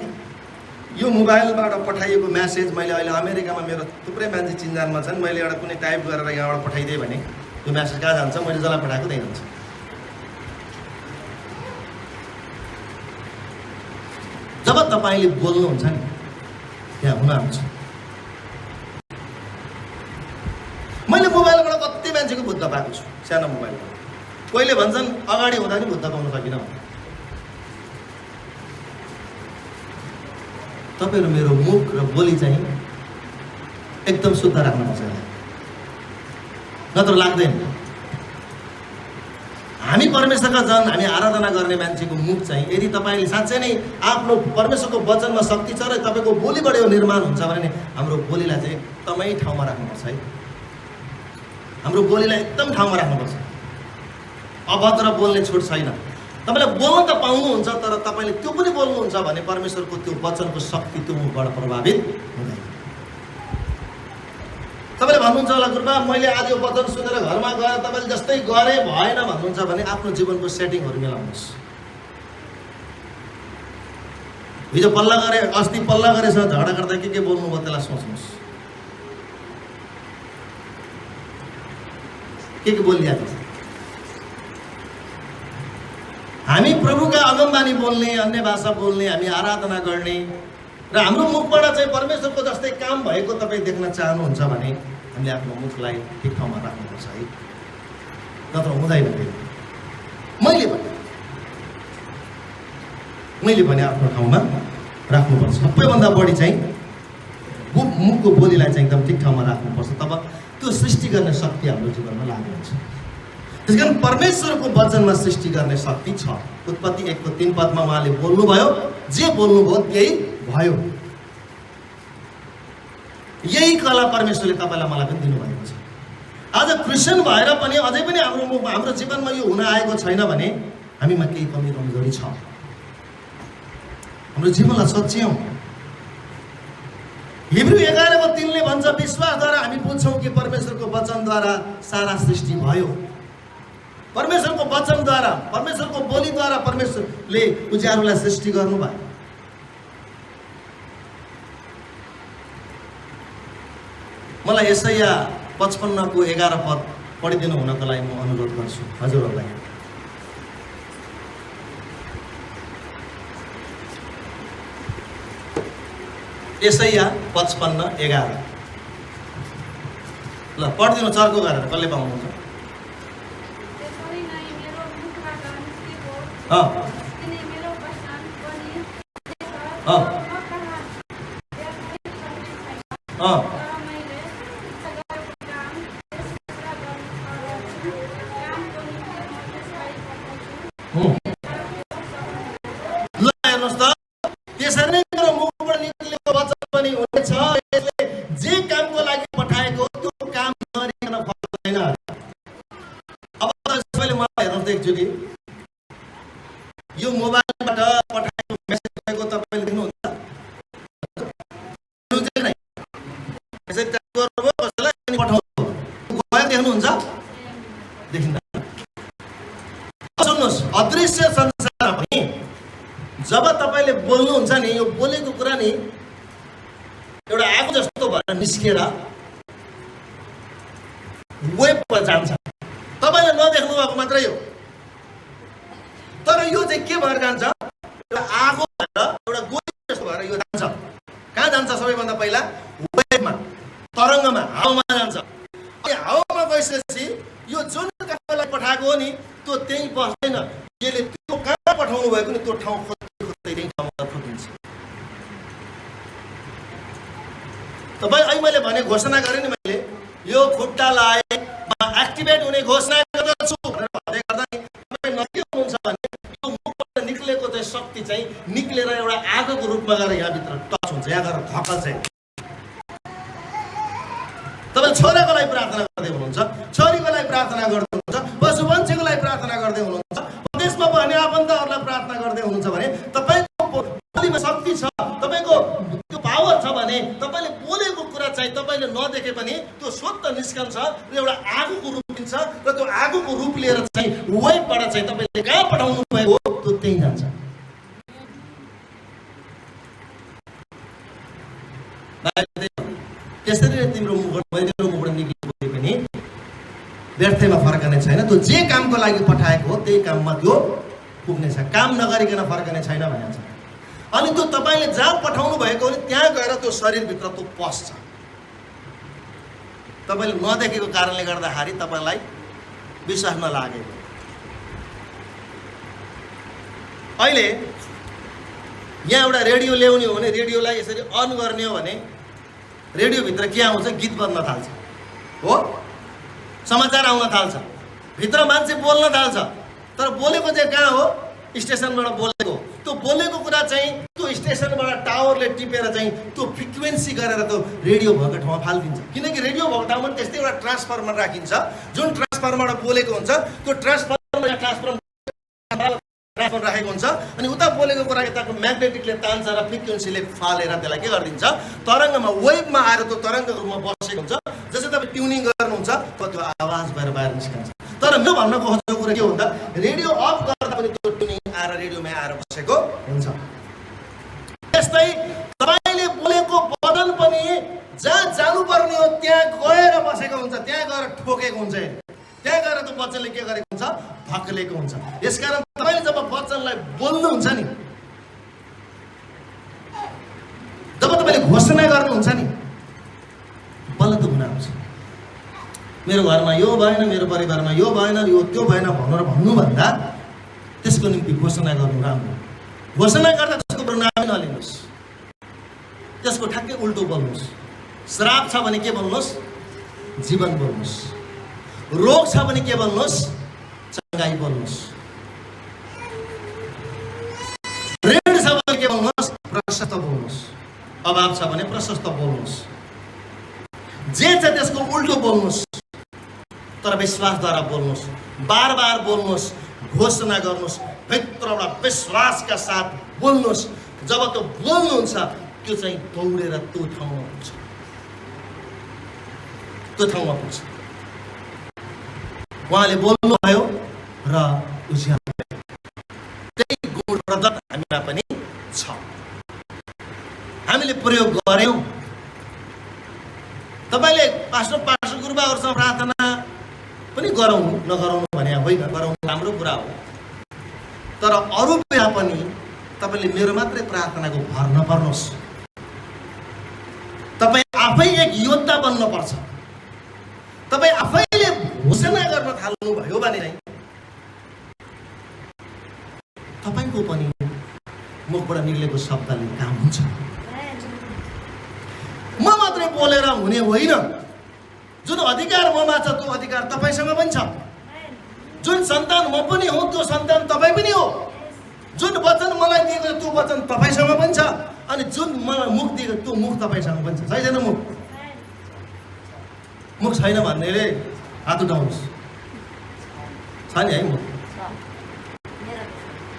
यो मोबाइलबाट पठाइएको मेसेज मैले अहिले अमेरिकामा मेरो थुप्रै मान्छे चिन्जानमा छन्। मैले एउटा कुनै टाइप गरेर यहाँबाट पठाइदिएँ भने त्यो मेसेज कहाँ जान्छ? मैले जसलाई पठाएको त्यही जान्छ। जब तपाईँले बोल्नुहुन्छ नि त्यहाँ हुन आउँछ। मैले मोबाइलबाट कति मान्छेको बुद्ध पाएको छु, सानो मोबाइलबाट। कोहीले भन्छन् अगाडि हुँदा नि बुद्ध पाउन सकिनँ। तपाईँहरू मेरो मुख र बोली चाहिँ एकदम शुद्ध राख्नुपर्छ, नत्र लाग्दैन। हामी परमेश्वरका जन, हामी आराधना गर्ने मान्छेको मुख चाहिँ यदि तपाईँले साँच्चै नै आफ्नो परमेश्वरको वचनमा शक्ति छ र तपाईँको बोलीबाट यो निर्माण हुन्छ भने हाम्रो बोलीलाई चाहिँ एकदमै ठाउँमा राख्नुपर्छ है। हाम्रो बोलीलाई एकदम ठाउँमा राख्नुपर्छ। अभद्र बोल्ने छुट छैन। तपाईँले बोल्न त पाउनुहुन्छ, तर तपाईँले त्यो पनि बोल्नुहुन्छ भने परमेश्वरको त्यो वचनको शक्ति त्यो मुखबाट प्रभावित हुँदैन। तपाईँले भन्नुहुन्छ होला गुरुबा मैले आज यो वचन सुनेर घरमा गएर तपाईँले जस्तै गरे भएन भन्नुहुन्छ भने आफ्नो जीवनको सेटिङहरू मिलाउनुहोस्। हिजो पल्ला गरे, अस्ति पल्ला गरेसँग झगडा गर्दा के बोल्नुभयो त्यसलाई सोच्नुहोस्। के बोलिहाल्छ? हामी प्रभुका अगमबानी बोल्ने, अन्य भाषा बोल्ने, हामी आराधना गर्ने र हाम्रो मुखबाट चाहिँ परमेश्वरको जस्तै काम भएको तपाईँ देख्न चाहनुहुन्छ भने हामीले आफ्नो मुखलाई ठिक ठाउँमा राख्नुपर्छ है, नत्र हुँदैन। मैले भने आफ्नो ठाउँमा राख्नुपर्छ। सबैभन्दा बढी चाहिँ मुखको बोलीलाई चाहिँ एकदम ठिक ठाउँमा राख्नुपर्छ। तब त्यो सृष्टि गर्ने शक्ति हाम्रो जीवनमा लागु हुन्छ। त्यसकारण परमेश्वरको वचनमा सृष्टि गर्ने शक्ति छ। उत्पत्ति 1:3 पदमा उहाँले बोल्नुभयो, जे बोल्नुभयो त्यही भयो। यही कला परमेश्वरले तपाईँलाई मलाई पनि दिनुभएको छ। आज क्रिस्चियन भएर पनि अझै पनि हाम्रो जीवनमा यो हुन आएको छैन भने हामीमा केही कमी कमजोरी छ। हाम्रो जीवनलाई सच्याउँ। हिब्रू 11:3 भन्छ विश्वासद्वारा हामी बुझ्छौँ कि परमेश्वरको वचनद्वारा सारा सृष्टि भयो। परमेश्वरको वचनद्वारा, परमेश्वरको बोलीद्वारा परमेश्वरले उज्यालोलाई सृष्टि गर्नुभयो। मलाई यशाया 55:11 पद पढिदिनु हुनको लागि म अनुरोध गर्छु हजुरहरूलाई। यशाया 55:11 ल पढिदिनु चर्को गरेर, कसले पाउनुहुन्छ? ल हेर्नुहोस् त, त्यसरी नै मेरो मुखबाट निक्लेको वचन पनि नि एउटा आगो जस्तो भएर निस्केर वेबमा जान्छ। तपाईँले नदेख्नु भएको मात्रै हो, तर यो चाहिँ के भएर जान्छ, एउटा आगो भएर एउटा गोली जस्तो भएर यो जान्छ। कहाँ जान्छ? सबैभन्दा पहिला वेबमा, तरङ्गमा, हावामा जान्छ। अनि हावामा गइसकेपछि यो जुन कामलाई पठाएको हो नि त्यो त्यही बस्दैन, यसले त्यो कहाँ पठाउनु भएको नि त्यो ठाउँ खोज्दै खोज्दै त्यही ठाउँमा पुगिन्छ। तपाईँ अहिले मैले भने घोषणा गरेँ नि, मैले यो खुट्टालाई एक्टिभेट हुने घोषणा गर्दछु भनेर भन्दै गर्दा नि तपाईँ के हुनुहुन्छ भने यो मुखबाट निक्लेको चाहिँ शक्ति चाहिँ निक्लेर एउटा आगोको रूपमा गएर यहाँभित्र टच हुन्छ, यहाँ गएर धक्कल चाहिँ। तपाईँ छोराको लागि प्रार्थना गर्दै हुनुहुन्छ, छोरीको लागि प्रार्थना गर्दै हुनुहुन्छ, पशु पन्छीको लागि प्रार्थना गर्दै हुनुहुन्छ, देशमा भने आफन्तहरूलाई प्रार्थना गर्दै हुनुहुन्छ भने तपाईँको बोलीमा शक्ति छ, तपाईँको त्यो पावर छ भने तपाईँले बोलेको कुरा चाहिँ तपाईँले नदेखे पनि त्यो स्वतः निस्कन्छ र एउटा आगोको रूप लिन्छ र त्यो आगोको रूप लिएर चाहिँ वेबबाट चाहिँ तपाईँले कहाँ पठाउनु भएको त्यो त्यही जान्छ। त्यसरी तिम्रो मुखबाट निक्लेको पनि व्यर्थमा फर्कने छैन। त्यो जे कामको लागि पठाएको हो त्यही काममा त्यो पुग्नेछ, काम नगरिकन फर्कने छैन भनेको छ। अनि त्यो तपाईँले जहाँ पठाउनु भएको हो नि त्यहाँ गएर त्यो शरीरभित्र त्यो पस्छ। तपाईँले नदेखेको कारणले गर्दाखेरि तपाईँलाई विश्वास नलागेको। अहिले यहाँ एउटा रेडियो ल्याउने हो भने रेडियोलाई यसरी अन गर्ने हो भने रेडियोभित्र के आउँछ? गीत बज्न थाल्छ, हो, समाचार आउन थाल्छ, भित्र मान्छे बोल्न थाल्छ। तर बोलेको चाहिँ कहाँ हो? स्टेसनबाट बोलेको। त्यो बोलेको कुरा चाहिँ त्यो स्टेसनबाट टावरले टिपेर चाहिँ त्यो फ्रिक्वेन्सी गरेर त्यो रेडियो भएको ठाउँमा फालिदिन्छ। किनकि रेडियो भएको ठाउँमा त्यस्तै एउटा ट्रान्सफर्मर राखिन्छ, जुन ट्रान्सफर्मरबाट बोलेको हुन्छ त्यो ट्रान्सफर्मर राखेको हुन्छ। अनि उता बोलेको कुरा यताको म्याग्नेटिकले तान्छ र फ्रिक्वेन्सीले फालेर त्यसलाई के गरिदिन्छ? तरङ्गमा, वेबमा आएर त्यो तरङ्गको रूपमा बसेको हुन्छ। जस्तै तपाईँ ट्युनिङ गर्नुहुन्छ त्यो आवाज भएर बाहिर निस्कन्छ। तर मेरो भन्न खोजेको कुरा के हो भन्दा रेडियो अफ गर्दा पनि त्यो ट्युनिङ आएर रेडियोमा आएर बसेको हुन्छ। त्यस्तै तपाईँले बोलेको वचन पनि जहाँ जानुपर्ने हो त्यहाँ गएर बसेको हुन्छ, त्यहाँ गएर ठोकेको हुन्छ, त्यहाँ गएर त्यो वचनले के गरेको हुन्छ? धक्लेको हुन्छ। यसकारण तपाईँले जब वचनलाई बोल्नुहुन्छ नि, जब तपाईँले घोषणा गर्नुहुन्छ नि, बल्ल त गुनाह हुन्छ। मेरो घरमा यो भएन, मेरो परिवारमा यो भएन, यो त्यो भएन भनेर भन्नुभन्दा त्यसको निम्ति घोषणा गर्नु राम्रो। घोषणा गर्दा त्यसको परिणाम नलिनुहोस्, त्यसको ठ्याक्कै उल्टो बोल्नुहोस्। श्राप छ भने के बोल्नुहोस्? जीवन बोल्नुहोस्। रोग छ भने के बोल्नुहोस्? चङ्गाई बोल्नुहोस्। ऋण छ भने के बोल्नुहोस्? प्रशस्त बोल्नुहोस्। अभाव छ भने प्रशस्त बोल्नुहोस्। जे छ त्यसको उल्टो बोल्नुहोस्, तर विश्वासद्वारा बोल्नुहोस्, बार बार बोल्नुहोस्, घोषणा गर्नुहोस्, भित्रबाट विश्वासका साथ बोल्नुहोस्। जब त्यो बोल्नुहुन्छ त्यो चाहिँ दौडेर त्यो ठाउँमा पुग्छ, त्यो ठाउँमा पुग्छ। उहाँले बोल्नुभयो र उज्यालो भयो। त्यही गुण प्रदत्त हामीमा पनि छ, हामीले प्रयोग गर्यौँ। तपाईँले पास्टर गुरुबाहरूसँग प्रार्थना पनि गराउनु नगराउनु भने होइन, गराउनु राम्रो कुरा हो। तर अरू बेला पनि तपाईँले मेरो मात्रै प्रार्थनाको भर नपर्नुहोस्। तपाईँ आफै एक योद्धा बन्नुपर्छ। तपाईँ आफैले घोषणा गर्न थाल्नुभयो भने नै तपाईँको पनि मुखबाट निक्लेको शब्दले काम हुन्छ। म मात्रै बोलेर हुने होइन, जुन अधिकार ममा छ त्यो अधिकार तपाईँसँग पनि छ। जुन सन्तान म पनि हो त्यो सन्तान तपाईँ पनि हो। जुन वचन मलाई दिएको त्यो वचन तपाईँसँग पनि छ। अनि जुन मलाई मुख दिएको त्यो मुख तपाईँसँग पनि छ। छैन मुख? मुख छैन भन्नेले हात उठाउनुहोस्। छ नि है? मुख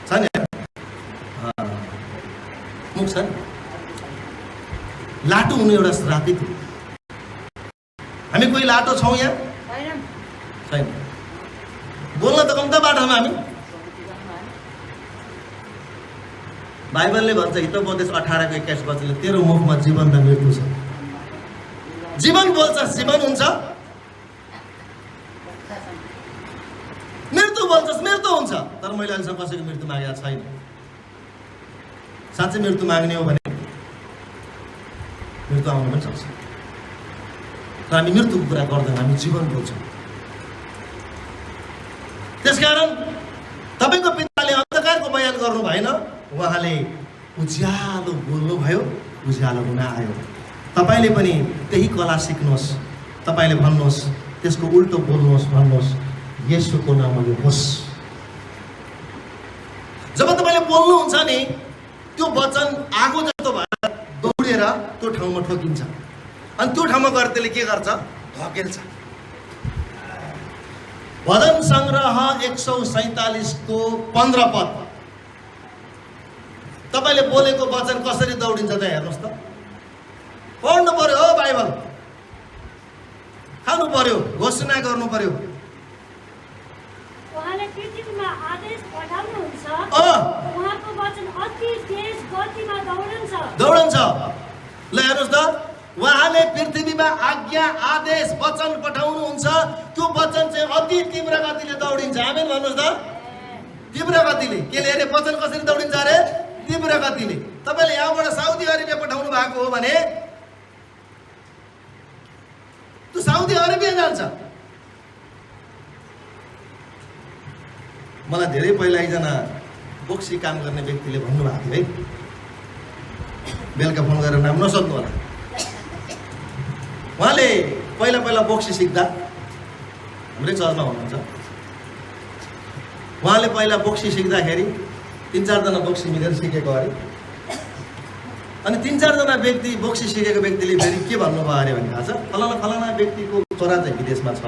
छ नि? मुख छ नि? लाटो हुनु एउटा श्रापित हो। हामी कोही लाटो छौँ यहाँ? छैन। बोल्न त कम्ता बाटोमा हामी। बाइबलले भन्छ हितोपदेश 18:21 वचनले तेरो मुखमा जीवन र मृत्यु छ। जीवन बोल्छस् जीवन हुन्छ, मृत्यु बोल्छस् मृत्यु हुन्छ। तर मैले अहिलेसम्म कसैको मृत्यु मागेको छैन। साँच्चै मृत्यु माग्ने हो भने मृत्यु आउनु पनि सक्छ, तर हामी मृत्युको कुरा गर्दैन, हामी जीवन बोल्छौँ। त्यसकारण तपाईँको पिताले अन्धकारको बयान गर्नु भएन, उहाँले उज्यालो बोल्नुभयो, उज्यालो हुन आयो। तपाईँले पनि त्यही कला सिक्नुहोस्। तपाईँले भन्नुहोस्, त्यसको उल्टो बोल्नुहोस्, भन्नुहोस् येशूको नामले होस्। जब तपाईँले बोल्नुहुन्छ नि, त्यो वचन आगो जस्तो भएर दौडेर त्यो ठाउँमा ठोकिन्छ, अनि त्यो ठाउँमा गएर त्यसले के गर्छ? धकेल्छ। भजन सङ्ग्रह 147 को 15 पद। तपाईँले बोलेको वचन कसरी दौडिन्छ त हेर्नुहोस् त। पढ्नु पर्यो हो बाइबल, खानु पर्यो, घोषणा गर्नु पर्यो।
उहाँले पृथ्वीमा आदेश पठाउनुहुन्छ, उहाँको वचन अति तेज गतिमा दौडन्छ। ल हेर्नुहोस् त, उहाँले पृथ्वीमा आज्ञा आदेश वचन पठाउनुहुन्छ, त्यो वचन चाहिँ अति तीव्र गतिले दौडिन्छ। आमेन भन्नुहोस् त। तीव्र गतिले केले अरे? वचन कसरी दौडिन्छ अरे? तीव्र गतिले। तपाईँले यहाँबाट साउदी अरेबिया पठाउनु भएको हो भने त्यो साउदी अरेबिया जान्छ। मलाई धेरै पहिला एकजना बोक्सी काम गर्ने व्यक्तिले भन्नुभएको थियो है, बेलुका फोन गरेर नाम नसोध्नु होला। उहाँले पहिला पहिला बोक्सी सिक्दा, हाम्रै चर्चमा हुनुहुन्छ, उहाँले पहिला बोक्सी सिक्दाखेरि 3-4 जना बोक्सी मिलेर सिकेको अरे। अनि 3-4 जना व्यक्ति बोक्सी सिकेको व्यक्तिले फेरि के भन्नुभयो अरे भने थाहा छ? फलाना फलाना व्यक्तिको छोरा चाहिँ विदेशमा छ,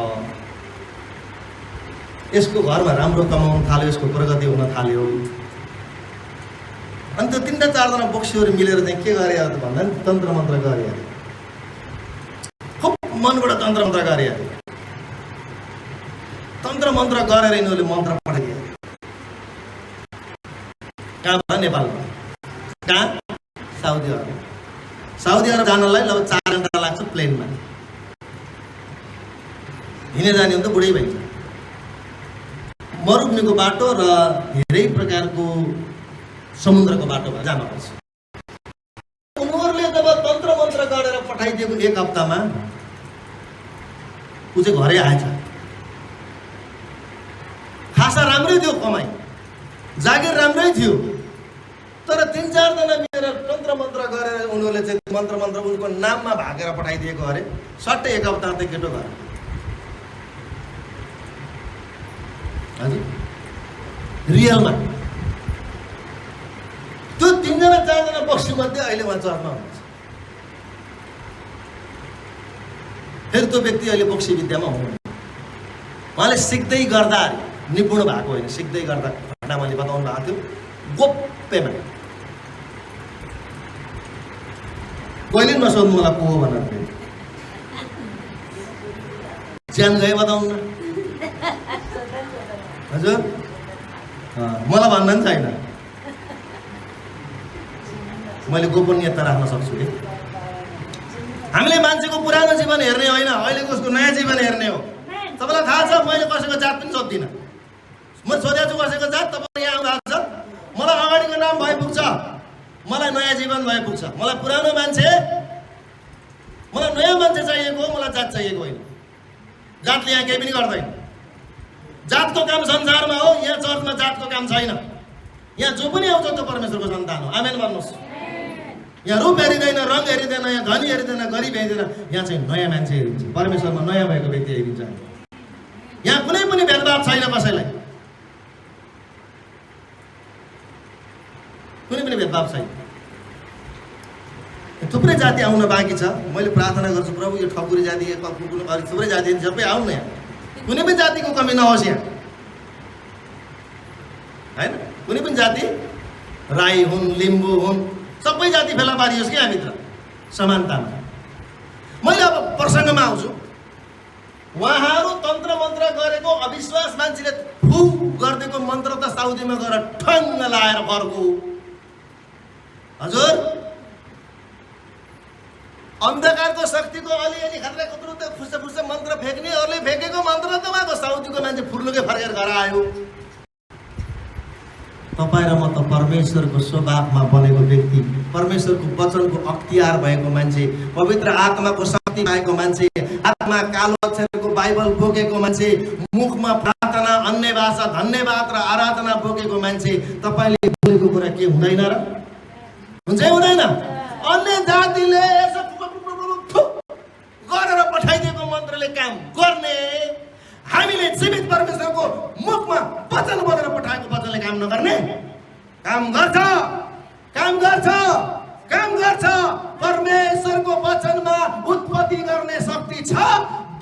यसको घरमा राम्रो कमाउन थाल्यो, यसको प्रगति हुन थाल्यो। अनि त्यो 3-4 जना बोक्सीहरू मिलेर चाहिँ के गरे त भन्दा नि तन्त्र मन्त्र गरे अरे। खुब मनबाट तन्त्र मन्त्र गरे अरे। तन्त्र मन्त्र गरेर यिनीहरूले मन्त्र पठाइदिए। कहाँ? नेपालमा। कहाँ? Saudi Arab. साउदी अरब जानलाई लगभग 4 घन्टा लाग्छ प्लेनमा। हिँडे जाने हो त बुढै भइन्छ। मरुभूमिको बाटो र धेरै प्रकारको समुद्रको बाटोमा जानुपर्छ। उनीहरूले जब तन्त्र मन्त्र गरेर पठाइदिएको 1 हप्तामा ऊ चाहिँ घरै आएछ। खासा राम्रै थियो, कमाइ जागिर राम्रै थियो, तर 3-4 जना मिलेर तन्त्र मन्त्र गरेर उनीहरूले चाहिँ मन्त्र उनको नाममा भागेर पठाइदिएको अरे। सट्टै 1 हप्ता त केटो घर। हजुर रियलमा त्यो 3-4 जना बोक्सी मध्ये अहिले उहाँ चर्चमा हुनुहुन्छ। फेरि त्यो व्यक्ति अहिले बोक्सी विद्यामा हुनुहुन्छ। उहाँले सिक्दै गर्दा निपुण भएको होइन, सिक्दै गर्दा घटना मैले बताउनु भएको थियो गोप्यमा। कहिले नसोध्नु मलाई को हो भनेर फेरि ज्यान गए बताउनु न। हजुर मलाई भन्न पनि छैन, मैले गोपनीयता राख्न सक्छु कि। हामीले मान्छेको पुरानो जीवन हेर्ने होइन, अहिलेको उसको नयाँ जीवन हेर्ने हो। तपाईँलाई थाहा छ मैले कसैको जात पनि सोध्दिनँ। म सोधेको छु कसैको जात, तपाईँ यहाँ आउनु छ, मलाई अगाडिको नाम भए पुग्छ, मलाई नयाँ जीवन भए पुग्छ। मलाई पुरानो मान्छे, मलाई नयाँ मान्छे चाहिएको हो, मलाई जात चाहिएको होइन। जातले यहाँ केही पनि गर्दैन। जातको काम संसारमा हो, यहाँ चर्चमा जातको काम छैन। यहाँ जो पनि आउँछ त्यो परमेश्वरको सन्तान हो। आमेन भन्नुहोस्। यहाँ रूप हेरिँदैन, रङ हेरिँदैन, यहाँ धनी हेरिँदैन, गरिब हेरिँदैन, यहाँ चाहिँ नयाँ मान्छे हेरिन्छ। परमेश्वरमा नयाँ भएको व्यक्ति हेरिन्छ। यहाँ कुनै पनि भेदभाव छैन कसैलाई, कुनै पनि भेदभाव छैन। थुप्रै जाति आउन बाँकी छ। मैले प्रार्थना गर्छु प्रभु यो ठकुरी जाति थुप्रै जाति सबै आउनु यहाँ, कुनै पनि जातिको कमी नहोस् यहाँ, होइन? कुनै पनि जाति, राई हुन्, लिम्बू हुन्, सबै जाति फेला पारियोस् कि हामीभित्र समानतामा। मैले अब प्रसङ्गमा आउँछु। उहाँहरू तन्त्र मन्त्र गरेको अविश्वास मान्छेले फु गरिदिएको मन्त्र त साउदीमा गएर ठङ्ग लाएर फर्को। हजुर अन्धकारको शक्तिको अलिअलि खतरा कुत्रो फुस्छ मन्त्र फेक्ने, अरूले फेकेको मन्त्र त उहाँको साउदीको मान्छे फुर्लुकै फर्केर घर आयो। तपाईँ र म त परमेश्वरको स्वभावमा बनेको व्यक्ति, परमेश्वरको वचनको अख्तियार भएको मान्छे, पवित्र आत्माको शक्ति पाएको मान्छे, आत्मा कालो अक्षरको बाइबल बोकेको मान्छे, मुखमा प्रार्थना, अन्य भाषा, धन्यवाद र आराधना बोकेको मान्छे। तपाईँले बोलेको कुरा के हुँदैन र? हुन्छ हुँदैन? अन्य जातिले यसो गरेर पठाइदिएको मन्त्रले काम गर्ने, हामीले जीवित परमेश्वरको मुखमा वचन बोलेर पठाएको वचनले काम नगर्ने? काम गर्छ, काम गर्छ, काम गर्छ। परमेश्वरको वचनमा उत्पत्ति गर्ने शक्ति छ।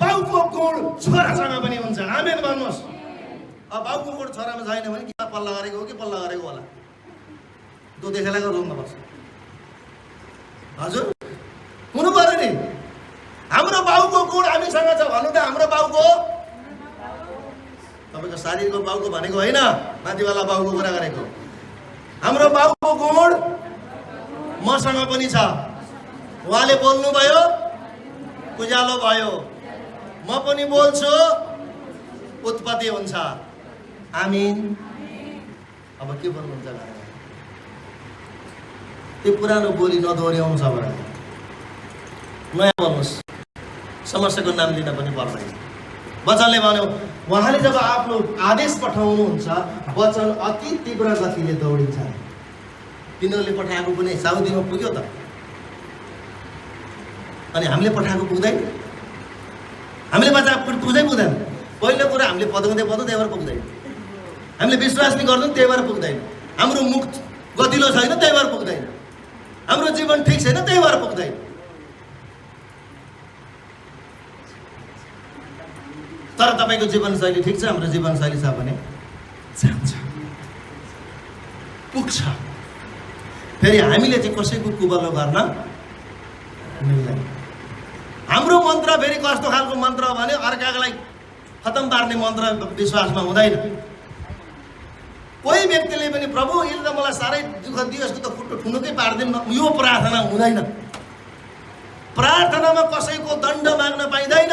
बाउको गुण छोरासँग पनि हुन्छ। आमेन भन्नुहोस्। अब बाउको गुण छोरामा छैन भने कि पल्ला गरेको हो कि पल्ला गरेको होला, त्यो देखेलाको रुममा बस्छ। हजुर हुनु पर्यो नि। हाम्रो बाउको गुण हामीसँग छ भन्नु त। हाम्रो बाउको, तपाईँको शारीरको बाउको भनेको होइन, माथिवाला बाउको कुरा गरेको। हाम्रो बाउको गुण मसँग पनि छ। उहाँले बोल्नुभयो, उज्यालो भयो। म पनि बोल्छु, उत्पत्ति हुन्छ। आमीन। अब के भन्नुहुन्छ? त्यो पुरानो बोली नदोहोऱ्याउनु छ भने नयाँ बोल्नुहोस्। समस्याको नाम लिन पनि पर्दैन। वचनले भन्यो, उहाँले जब आफ्नो आदेश पठाउनुहुन्छ, वचन अति तीव्र गतिले दौडिन्छ। तिनीहरूले पठाएको पनि साउदीमा पुग्यो त, अनि हामीले पठाएको पुग्दैन। हामीले पुग्दैन। पहिलो कुरा हामीले पदाउँदै त्यही भएर पुग्दैन। हामीले विश्वास नै गर्दैनौँ, त्यही भएर पुग्दैन। हाम्रो मुख गतिलो छैन, त्यही भएर पुग्दैन। हाम्रो जीवन ठिक छैन, त्यही भएर पुग्दैन। तर तपाईँको जीवनशैली ठिक छ, हाम्रो जीवनशैली छ भने जान्छ, पुग्छ। फेरि हामीले चाहिँ कसैको कुबलो गर्न मिल्दैन। हाम्रो मन्त्र फेरि कस्तो खालको मन्त्र हो भने अर्कालाई खतम पार्ने मन्त्र विश्वासमा हुँदैन। कोही व्यक्तिले पनि प्रभु यसले त मलाई साह्रै दुःख दियोस् त खुट्टो ठुनुकै पार्दैन, यो प्रार्थना हुँदैन। प्रार्थनामा कसैको दण्ड माग्न पाइँदैन।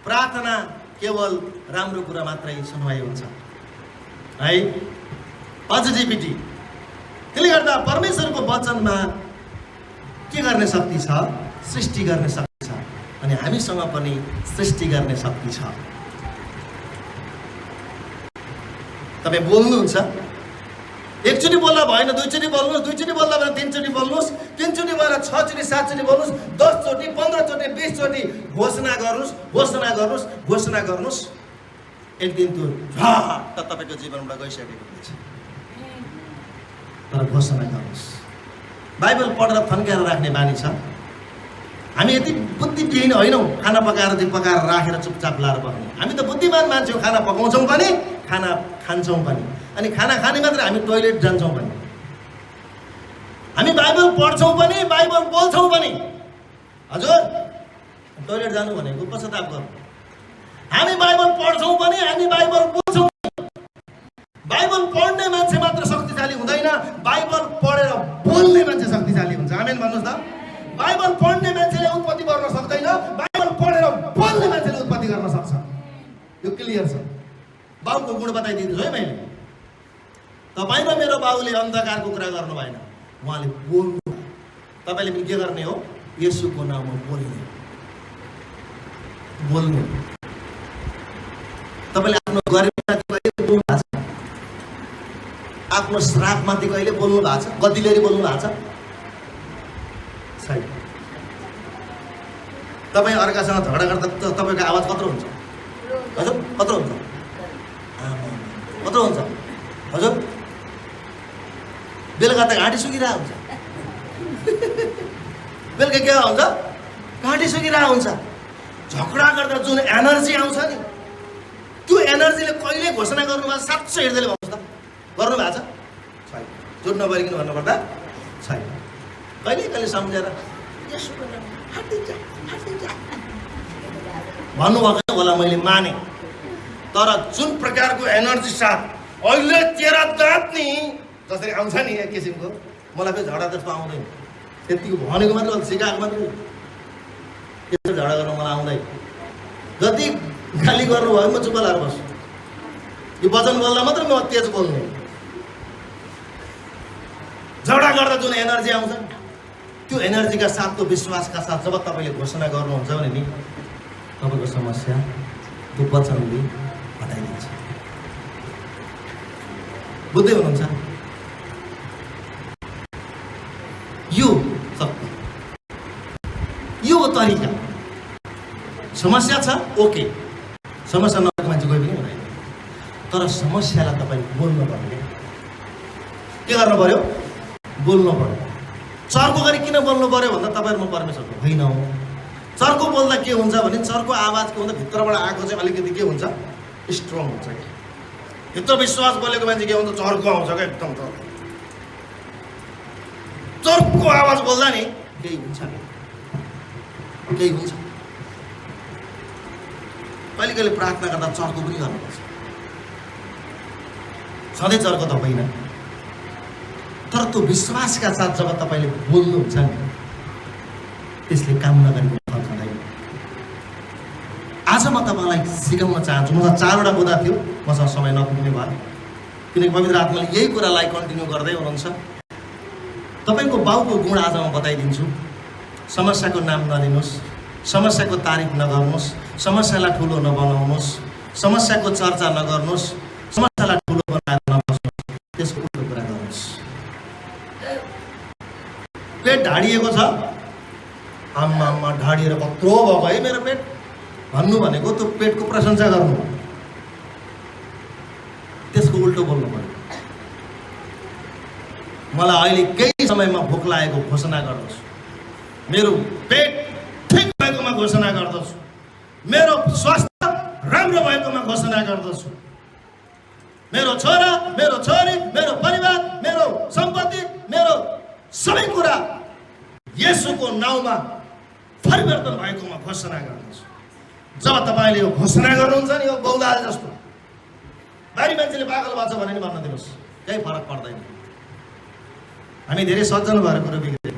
प्रार्थना केवल राम्रो कुरा मात्रै सुनवाई हुन्छ है, पोजिटिभिटी। त्यसले गर्दा परमेश्वरको वचनमा के गर्ने शक्ति छ? सृष्टि गर्ने शक्ति छ। अनि हामीसँग पनि सृष्टि गर्ने शक्ति छ। तपाईँ बोल्नुहुन्छ, एकचोटि बोल्दा भएन, दुईचोटि बोल्नुहोस्, दुईचोटि बोल्दा भएन तीनचोटि बोल्नुहोस्, तीनचोटि भएर 6 चोटि 7 चोटि बोल्नुहोस्, 10 चोटि 15 चोटि 20 चोटि घोषणा गर्नुहोस्, घोषणा गर्नुहोस्, घोषणा गर्नुहोस्। एक दिन त्यो त तपाईँको जीवनबाट गइसकेको हुन्छ। तर घोषणा गर्नुहोस्। बाइबल पढेर थन्काएर राख्ने बानी छ। हामी यति बुद्धिविहीन होइनौँ खाना पकाएर राखेर चुपचाप लाएर बस्ने। हामी त बुद्धिमान मान्छे हो, खाना पकाउँछौँ पनि, खाना खान्छौँ पनि, अनि खाना खाने मात्र हामी टोइलेट जान्छौँ पनि, हामी बाइबल पढ्छौँ पनि, बाइबल बोल्छौँ पनि। हजुर टोइलेट जानु भनेको पश्चाताप गर्नु। हामी बाइबल पढ्छौँ पनि, हामी बाइबल बोल्छौँ। बाइबल पढ्ने मान्छे मात्र शक्तिशाली हुँदैन, बाइबल पढेर बोल्ने मान्छे शक्तिशाली हुन्छ। आमेन भन्नुहोस् त। बाइबल पढ्ने मान्छेले उत्पत्ति गर्न सक्दैन, बाइबल पढेर बोल्ने मान्छेले उत्पत्ति गर्न सक्छ। यो क्लियर छ। बाउको गुण बताइदिन्छु है मैले। तपाईँ र मेरो बाउले अन्धकारको कुरा गर्नु भएन, उहाँले बोल्नु। तपाईँले पनि के गर्ने हो? येशूको नाममा बोल्ने, बोल्नु। तपाईँले आफ्नो गरिबमाथि कहिले बोल्नु भएको छ? आफ्नो श्रापमाथि कहिले बोल्नु भएको छ? गतिलेरी बोल्नु भएको छ? छैन। तपाईँ अर्कासँग झगडा गर्दा तपाईँको आवाज कत्रो हुन्छ? हजुर कत्रो हुन्छ? कत्रो हुन्छ? हजुर बेलुका त घाँटी सुकिरहेको हुन्छ। बेलुका के हुन्छ? घाँटी सुकिरहेको हुन्छ। झगडा गर्दा जुन एनर्जी आउँछ नि, त्यो एनर्जीले कहिले घोषणा गर्नुभएको? 700 हृदयले भन्नुहोस् त, गर्नु भएको छ? छैन। जोड नबरिकन भन्नुपर्दा छैन। कहिले कहिले सम्झेर भन्नुभएको होला, मैले माने। तर जुन प्रकारको एनर्जी साथ अहिले तेरा दाँत नि जसरी आउँछ नि एक किसिमको, मलाई फेरि झगडा जस्तो आउँदैन। त्यतिको भनेको मात्रै, सिकाएको मात्रै, त्यस्तो झगडा गर्नु मलाई आउँदैन। जति गाली गर्नुभयो म चुप लाएर बस्छु। यो वचन बोल्दा मात्र म तेज बोल्ने। झगडा गर्दा जुन एनर्जी आउँछ त्यो एनर्जीका साथ, त्यो विश्वासका साथ जब तपाईँले घोषणा गर्नुहुन्छ भने नि तपाईँको समस्या त्यो वचनले हटाइदिन्छ। बुझ्दै हुनुहुन्छ? यो शक्ति, यो हो तरिका। समस्या छ, ओके, समस्या नभएको मान्छे कोही पनि हुँदैन। तर समस्यालाई तपाईँ बोल्नु पर्यो। के गर्नु पर्यो? बोल्नु पर्यो। चर्को गरी किन बोल्नु पर्यो भन्दा तपाईँहरू म परमेश्वरको होइन हो। चर्को बोल्दा के हुन्छ भने चर्को आवाज के हुन्छ, भित्रबाट आएको चाहिँ अलिकति के हुन्छ, स्ट्रङ हुन्छ क्या। भित्र विश्वास बोलेको मान्छे के हुन्छ, चर्को आउँछ क्या, एकदम चर्को आवाज बोल्दा नि केही हुन्छ, केही हुन्छ। कहिले कहिले प्रार्थना गर्दा चर्को पनि गर्नुपर्छ। सधैँ चर्को त होइन, तर त्यो विश्वासका साथ जब तपाईँले बोल्नुहुन्छ नि त्यसले काम नगरेको फल खाँदैन। आज म तपाईँलाई सिकाउन चाहन्छु। मसँग 4वटा बुदा थियो, मसँग समय नपुग्ने भयो किनकि पवित्र आत्माले यही कुरालाई कन्टिन्यू गर्दै हुनुहुन्छ। तपाईँको बाउको गुण आज म बताइदिन्छु। समस्याको नाम नलिनुहोस्, समस्याको तारिफ नगर्नुहोस्, समस्यालाई ठुलो नबनाउनुहोस्, समस्याको चर्चा नगर्नुहोस्, समस्यालाई ठुलो बनाएर नबस्नुहोस्, त्यसको उल्टो कुरा गर्नुहोस्। पेट ढाडिएको छ, आम्मा ढाडिएर कत्रो भएको है मेरो पेट भन्नु भनेको त्यो पेटको प्रशंसा गर्नु, त्यसको उल्टो बोल्नु पर्यो। मलाई अहिले केही समयमा भोक लागेको घोषणा गर्दछु, मेरो पेट ठिक भएकोमा घोषणा गर्दछु, मेरो स्वास्थ्य राम्रो भएकोमा घोषणा गर्दछु, मेरो छोरा, मेरो छोरी, मेरो परिवार, मेरो सम्पत्ति, मेरो सबै कुरा येशूको नाउँमा परिवर्तन भएकोमा घोषणा गर्दछु। जब तपाईँले यो घोषणा गर्नुहुन्छ नि, यो बौलाले जस्तो बारी मान्छेले पागल भएको छ भने नि भन्न दिनुहोस्, केही फरक पर्दैन। हामी धेरै सज्जन भएर कुरो बिग्रियो,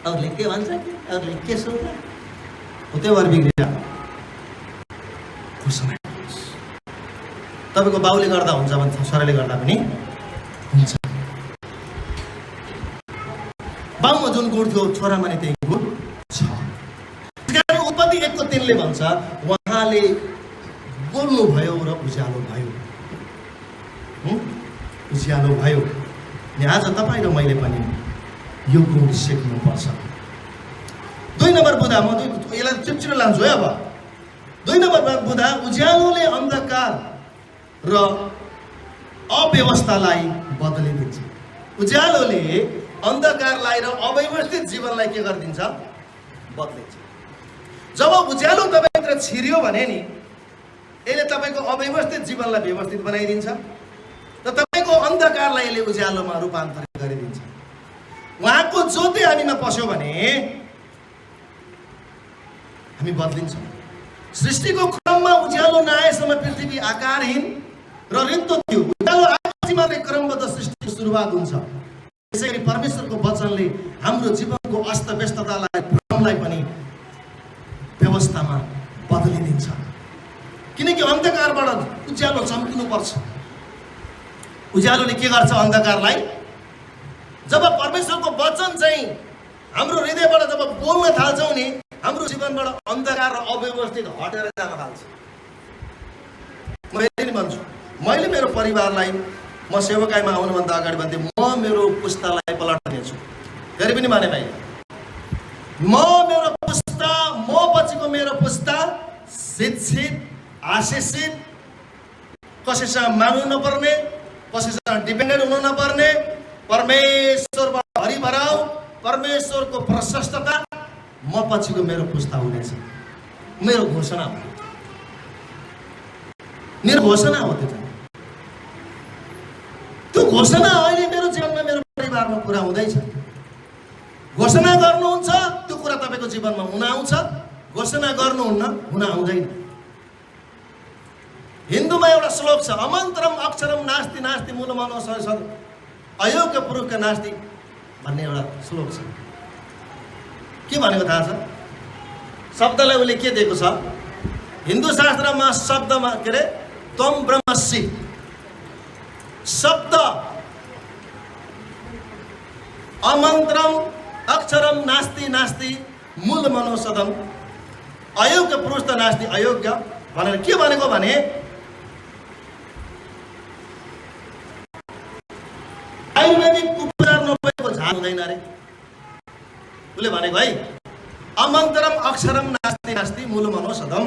अरूले के भन्छ कि अरूले के सोच्छ हो, त्यो भएर बिग्रियो। घोषणा गर्नुहोस्। तपाईँको बाउले गर्दा हुन्छ भने छोराले गर्दा पनि हुन्छ। बाउमा जुन गुण थियो छोरामा नि त्यही गुण छ। उत्पत्ति 1:3 भन्छ उहाँले बोल्नु भयो र उज्यालो भयो, उज्यालो भयो। अनि आज तपाईँ र मैले पनि यो गुण सिक्नुपर्छ। 2 नम्बर बुदा, म यसलाई चिपचिरो लान्छु है। अब 2 नम्बर बुदा, उज्यालोले अन्धकार र अव्यवस्थालाई बदलिदिन्छ। उज्यालोले अन्धकारलाई र अव्यवस्थित जीवनलाई के गरिदिन्छ? बदलिन्छ। जब उज्यालो तपाईँभित्र छिर्यो भने नि यसले तपाईँको अव्यवस्थित जीवनलाई व्यवस्थित बनाइदिन्छ र तपाईँको अन्धकारलाई यसले उज्यालोमा रूपान्तरित गरिदिन्छ। उहाँको ज्योति हामीमा पस्यो भने हामी बदलिन्छौँ। सृष्टिको क्रममा उज्यालो नआएसम्म पृथ्वी आकारहीन र रित्तो थियो। उज्यालो आएपछि मात्रै क्रमबद्ध सृष्टिको सुरुवात हुन्छ। त्यसैगरी परमेश्वरको वचनले हाम्रो जीवनको अस्तव्यस्ततालाई, भ्रमलाई पनि व्यवस्थामा बदलिदिन्छ। किनकि अन्धकारबाट उज्यालो चम्किनुपर्छ। उज्यालोले के गर्छ अन्धकारलाई? जब परमेश्वरको वचन चाहिँ हाम्रो हृदयबाट जब बोल्न थाल्छौँ नि, हाम्रो जीवनबाट अन्धकार र अव्यवस्थित हटेर जान थाल्छ। म यति नै भन्छु, मैले मेरो परिवारलाई, म सेवकाईमा आउनुभन्दा अगाडि भन्थे म मेरो पुस्तालाई पलटाउनेछु। फेरि पनि भने भाइ, म मेरो पुस्ता, म पछिको मेरो पुस्ता शिक्षित, आशिषित, कसैसँग माग्नु नपर्ने, कसैसँग डिपेन्डेन्ट हुनु नपर्ने, परमेश्वरबाट हरिभराउ, परमेश्वरको प्रशस्तता म पछिको मेरो पुस्ता हुनेछ। मेरो घोषणा हो, मेरो घोषणा हो। त्यो घोषणा अहिले मेरो जीवनमा, मेरो परिवारमा पुरा हुँदैछ। घोषणा गर्नुहुन्छ त्यो कुरा तपाईँको जीवनमा हुन आउँछ, घोषणा गर्नुहुन्न हुन आउँदैन। हिन्दूमा एउटा श्लोक छ, अमन्त्रम अक्षरम नास्ति नास्ति मूलमानव सद
अयोग्य पुरुषका नास्ति भन्ने एउटा श्लोक छ। के भनेको थाहा छ? शब्दलाई उसले के दिएको छ? हिन्दू शास्त्रमा शब्दमा के अरे त्वम ब्रह्मसि शब्द अमन्त्रम अक्षरम नास्ति नास्ति मूल मनोसदम अयोग्य पुरुष त नास्ति अयोग्य भनेर के भनेको भने आयुर्वेदिक उपचार नभएको झाल हुँदैन रे। उसले भनेको है अमन्त्रम अक्षरम नास्ति नास्ति मूल मनोसदम।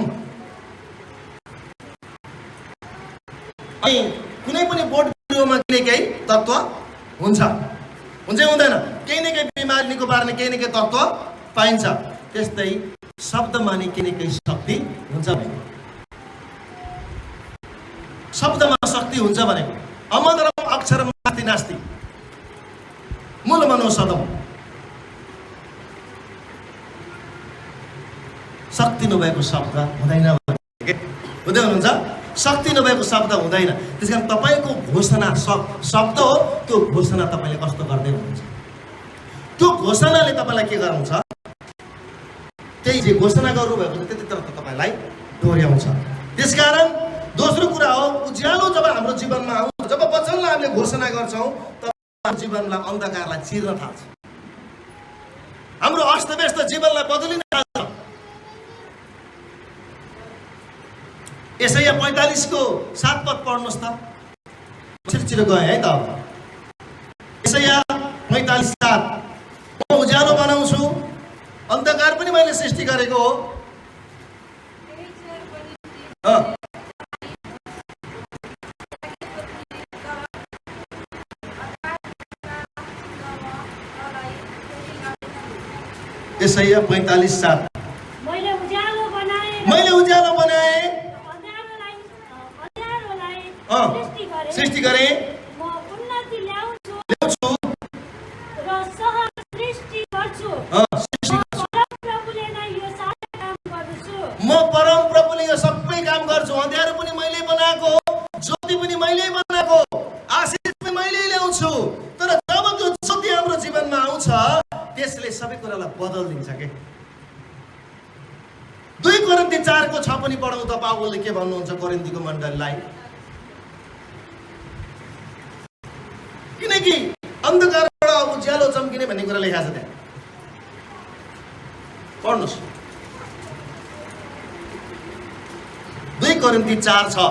अनि कुनै पनि बोट बिरुवामा केही न केही तत्त्व हुन्छ हुँदैन? केही न केही बिमारी निको पार्ने केही न केही तत्त्व पाइन्छ। त्यस्तै शब्दमा नि केही न केही शक्ति हुन्छ भनेको। शब्दमा शक्ति हुन्छ भनेको अमन्त्रम अक्षरम नास्ति नास्ति मूल मनोसदम। शक्ति नभएको शब्द हुँदैन हुँदै हुनुहुन्छ? शक्ति नभएको शब्द हुँदैन। त्यस कारण तपाईँको घोषणा शब्द हो, त्यो घोषणा तपाईँले कस्तो गर्दै हुनुहुन्छ? त्यो घोषणाले तपाईँलाई के गराउँछ? त्यही जे घोषणा गर्नुभएको छ त्यतितर्फ तपाईँलाई डोर्याउँछ। त्यसकारण दोस्रो कुरा हो उज्यालो जब हाम्रो जीवनमा आउँछ, जब वचनलाई हामीले घोषणा गर्छौँ तब हाम्रो जीवनलाई अन्धकारलाई चिर्न थाल्छ। हाम्रो अस्तव्यस्त जीवनलाई बदलिन थाल्छ। यसैया 45 को 7 पद पढ्नुहोस् त। छिटो गएँ है त। यसैया 45:7 म उज्यालो बनाउँछु, अन्धकार पनि मैले सृष्टि गरेको हो। यसैया 45:7 मैले उज्यालो बनाए सृष्टि गरेँ, ल्याउँछु र सृष्टि गर्छु। म परम प्रभुले यो सबै काम गर्छु। अँध्यारो पनि मैले बनाएको, ज्योति पनि मैले बनाएको, आशिष पनि मैले ल्याउँछु। तर जब त्यो ज्योति हाम्रो जीवनमा आउँछ त्यसले सबै कुरालाई बदलिदिन्छ के। 2 कोरिन्थी 4:6 पनि पढौँ त। पावलले के भन्नुहुन्छ कोरिन्थीको मण्डलीलाई? किनकि अन्धकारबाट उज्यालो चम्किने भन्ने कुरा लेखेको छ त्यहाँ। पढ्नुहोस् 2 कोरिन्थी 4:6।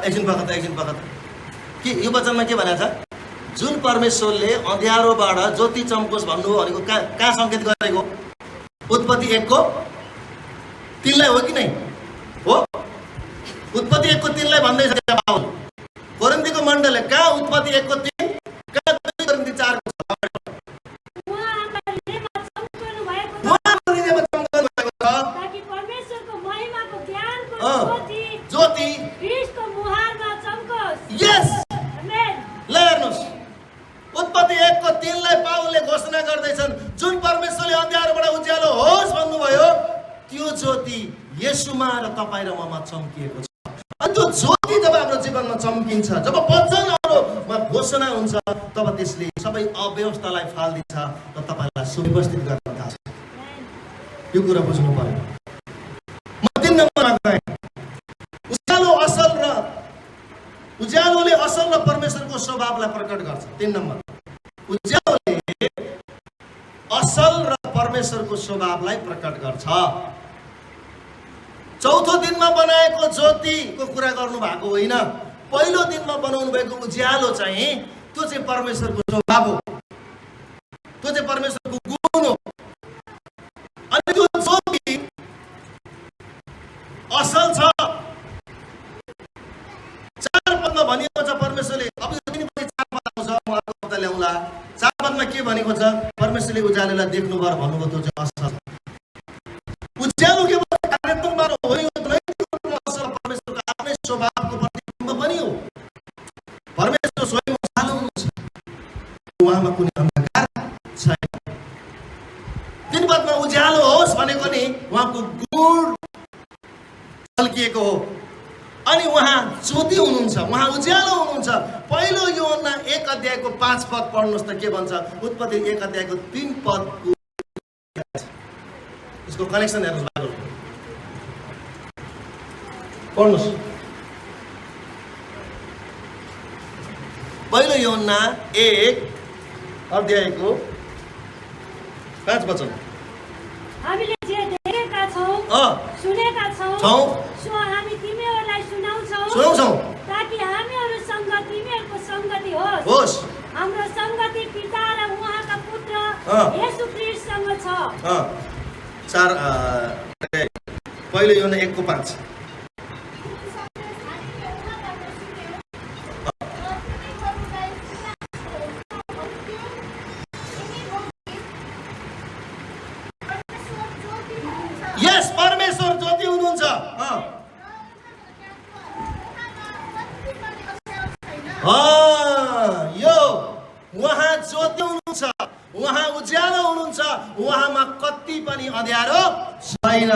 एकछिन पख त के यो वचनमा के भनेको छ? जुन परमेश्वरले अँध्यारोबाट ज्योति चम्कोस् भन्नु भनेको कहाँ सङ्केत गरेको? उत्पत्ति 1:3 हो कि नै हो? उत्पत्ति 1:3 भन्दैछ पावल। कोरिन्थीको मण्डलले कहाँ उत्पत्ति 1:3 कहाँ 2 कोरिन्थी 4:6 ज्योति यस ल हेर्नुहोस्। उत्पत्ति 1:3 पावलले घोषणा गर्दैछन् जुन परमेश्वरले अँध्यारोबाट उज्यालो होस् भन्नुभयो त्यो ज्योति येशूमा र तपाईँ र ममा चम्किएको छ। अनि त्यो ज्योति जब हाम्रो जीवनमा चम्किन्छ, जब वचन हाम्रोमा घोषणा हुन्छ तब त्यसले सबै अव्यवस्थालाई फालिदिन्छ र तपाईँलाई सुव्यवस्थित गर्न थाल्छ। यो कुरा बुझ्नु पर्यो। म 3 नम्बरमा गएँ। उज्यालोले असल र परमेश्वरको स्वभावलाई प्रकट गर्छ। 3 नम्बर उज्यालोले असल र परमेश्वरको स्वभावलाई प्रकट गर्छ। चौथो दिनमा बनाएको ज्योतिको कुरा गर्नु भएको होइन। पहिलो दिनमा बनाउनु भएको उज्यालो चाहिँ त्यो चाहिँ परमेश्वरको स्वभाव हो, त्यो चाहिँ परमेश्वरको गुण हो। अनि त्यो ज्योति असल छ। 4 पदमा भनिएको छ परमेश्वरले, अब यो पनि 4 पद आउँछ, म अर्को हप्ता ल्याउँला। 4 पदमा के भनेको छ? परमेश्वरले उज्यालोलाई देख्नुभयो भन्नुभयो, त्यो चाहिँ असल। उज्यालो केवल कार्यात्मकबाट होइन, असल परमेश्वरको आफ्नै स्वभावको प्रतिबिम्ब पनि हो। परमेश्वर स्वयं उज्यालो हुनुहुन्छ, उहाँमा कुनै अन्धकार छैन। 3 पदमा उज्यालो होस् भनेको नि उहाँको गुण झल्किएको हो। अनि उहाँ ज्योति हुनुहुन्छ, उहाँ उज्यालो हुनुहुन्छ। पहिलो यूहन्ना 1 अध्यायको 5 पद पढ्नुहोस् त के भन्छ। उत्पत्ति 1 अध्यायको 3 पदको यसको कनेक्सन हेर्नुहोस् बाइबलको, पढ्नुहोस्। पहिलो यूहन्ना 1 अध्यायको 5 वचन।
हामीले जे देखेका छौँ, सुनेका छौँ, सो हामी तिमीहरूलाई सुनाउँछौँ, ताकि हामीहरूसँग तिमीहरूको सङ्गति होस्। हाम्रो सङ्गति पिता र उहाँका पुत्र येशू ख्रीष्टसँग छ।
पहिलो यूहन्ना 1 को 5। यस, परमेश्वर ज्योति हुनुहुन्छ। यो उहाँ ज्योति हुनुहुन्छ, उहाँ उज्यालो हुनुहुन्छ, उहाँमा कति पनि अँध्यारो छैन।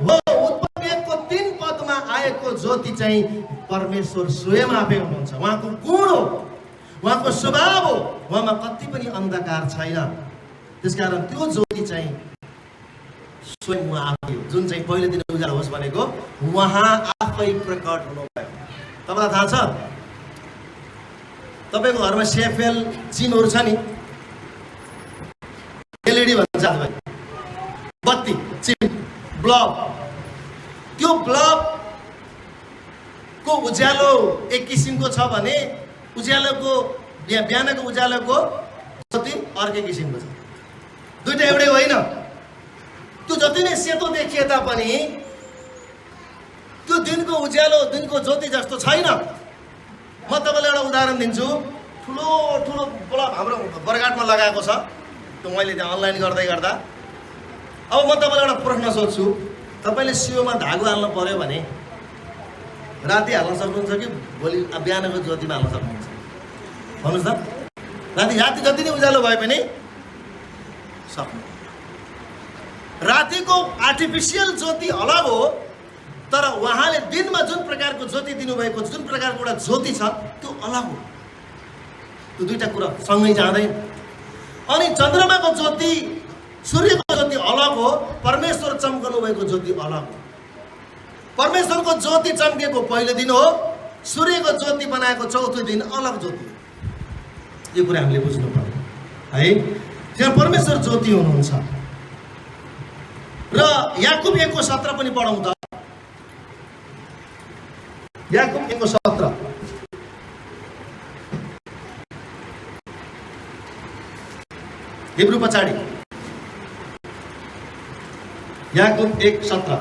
हो, उत्पत्ति 1 को 3 पदमा आएको ज्योति चाहिँ परमेश्वर स्वयं आफै हुनुहुन्छ। उहाँको गुण हो, उहाँको स्वभाव हो, उहाँमा कति पनि अन्धकार छैन। त्यसकारण त्यो ज्योति चाहिँ स्वयं उहाँ आफै हो, जुन चाहिँ पहिलो दिन उज्यालो होस् भनेको उहाँ आफै प्रकट हुनुभयो। तपाईँलाई थाहा छ, तपाईँको घरमा सेफेल चिनहरू छ नि, एलइडी भन्छ भाइ, बत्ती चिन ब्लब। त्यो ब्लबको उज्यालो एक किसिमको छ भने उज्यालोको बिहानको उज्यालोको ज्योति अर्कै किसिमको छ। दुईटा एउटै होइन। त्यो जति नै सेतो देखिए तापनि त्यो दिनको उज्यालो, दिनको ज्योति जस्तो छैन। म तपाईँलाई एउटा उदाहरण दिन्छु। ठुलो ठुलो बल्ब हाम्रो बरघाटमा लगाएको छ, त्यो मैले त्यहाँ अनलाइन गर्दै गर्दा। अब म तपाईँलाई एउटा प्रश्न सोध्छु, तपाईँले सियोमा धागो हाल्नु पर्यो भने राति हाल्न सक्नुहुन्छ कि भोलि बिहानको ज्योतिमा हाल्न सक्नुहुन्छ? भन्नुहोस् त। राति जति नै उज्यालो भए पनि सक्नु। रातिको आर्टिफिसियल ज्योति अलग हो, तर उहाँले दिनमा जुन प्रकारको ज्योति दिनुभएको, जुन प्रकारको एउटा ज्योति छ त्यो अलग हो। त्यो दुईटा कुरा सँगै जाँदैन। अनि चन्द्रमाको ज्योति, सूर्यको ज्योति अलग हो, परमेश्वर चम्कनु भएको ज्योति अलग हो। परमेश्वरको ज्योति चम्केको पहिलो दिन हो, सूर्यको ज्योति बनाएको चौथो दिन अलग ज्योति हो। यो कुरा हामीले बुझ्नु पर्यो है। त्यहाँ परमेश्वर ज्योति हुनुहुन्छ। र याकुब 1 को 17 पनि पढौँ त। याकुब 1 को 17। हिब्रू पछाडि याकुब 1:17।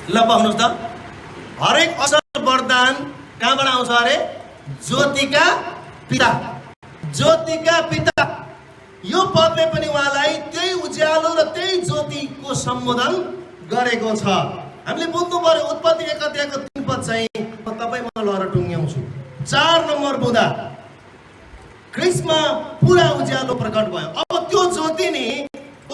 ल पढ्नुहोस् त। हरेक असल वरदान कहाँबाट आउँछ अरे? ज्योतिका पिता, ज्योतिका पिता। यो पदले पनि उहाँलाई त्यही उज्यालो र त्यही ज्योतिको सम्बोधन गरेको छ। हामीले बुझ्नु पर्यो। उत्पत्ति 1 अध्यायको 3 पद चाहिँ तपाईँ म लहर टुङ्ग्याउँछु। 4 नम्बर बुँदा ख्रीष्टमा पुरा उज्यालो प्रकट भयो। अब त्यो ज्योति नि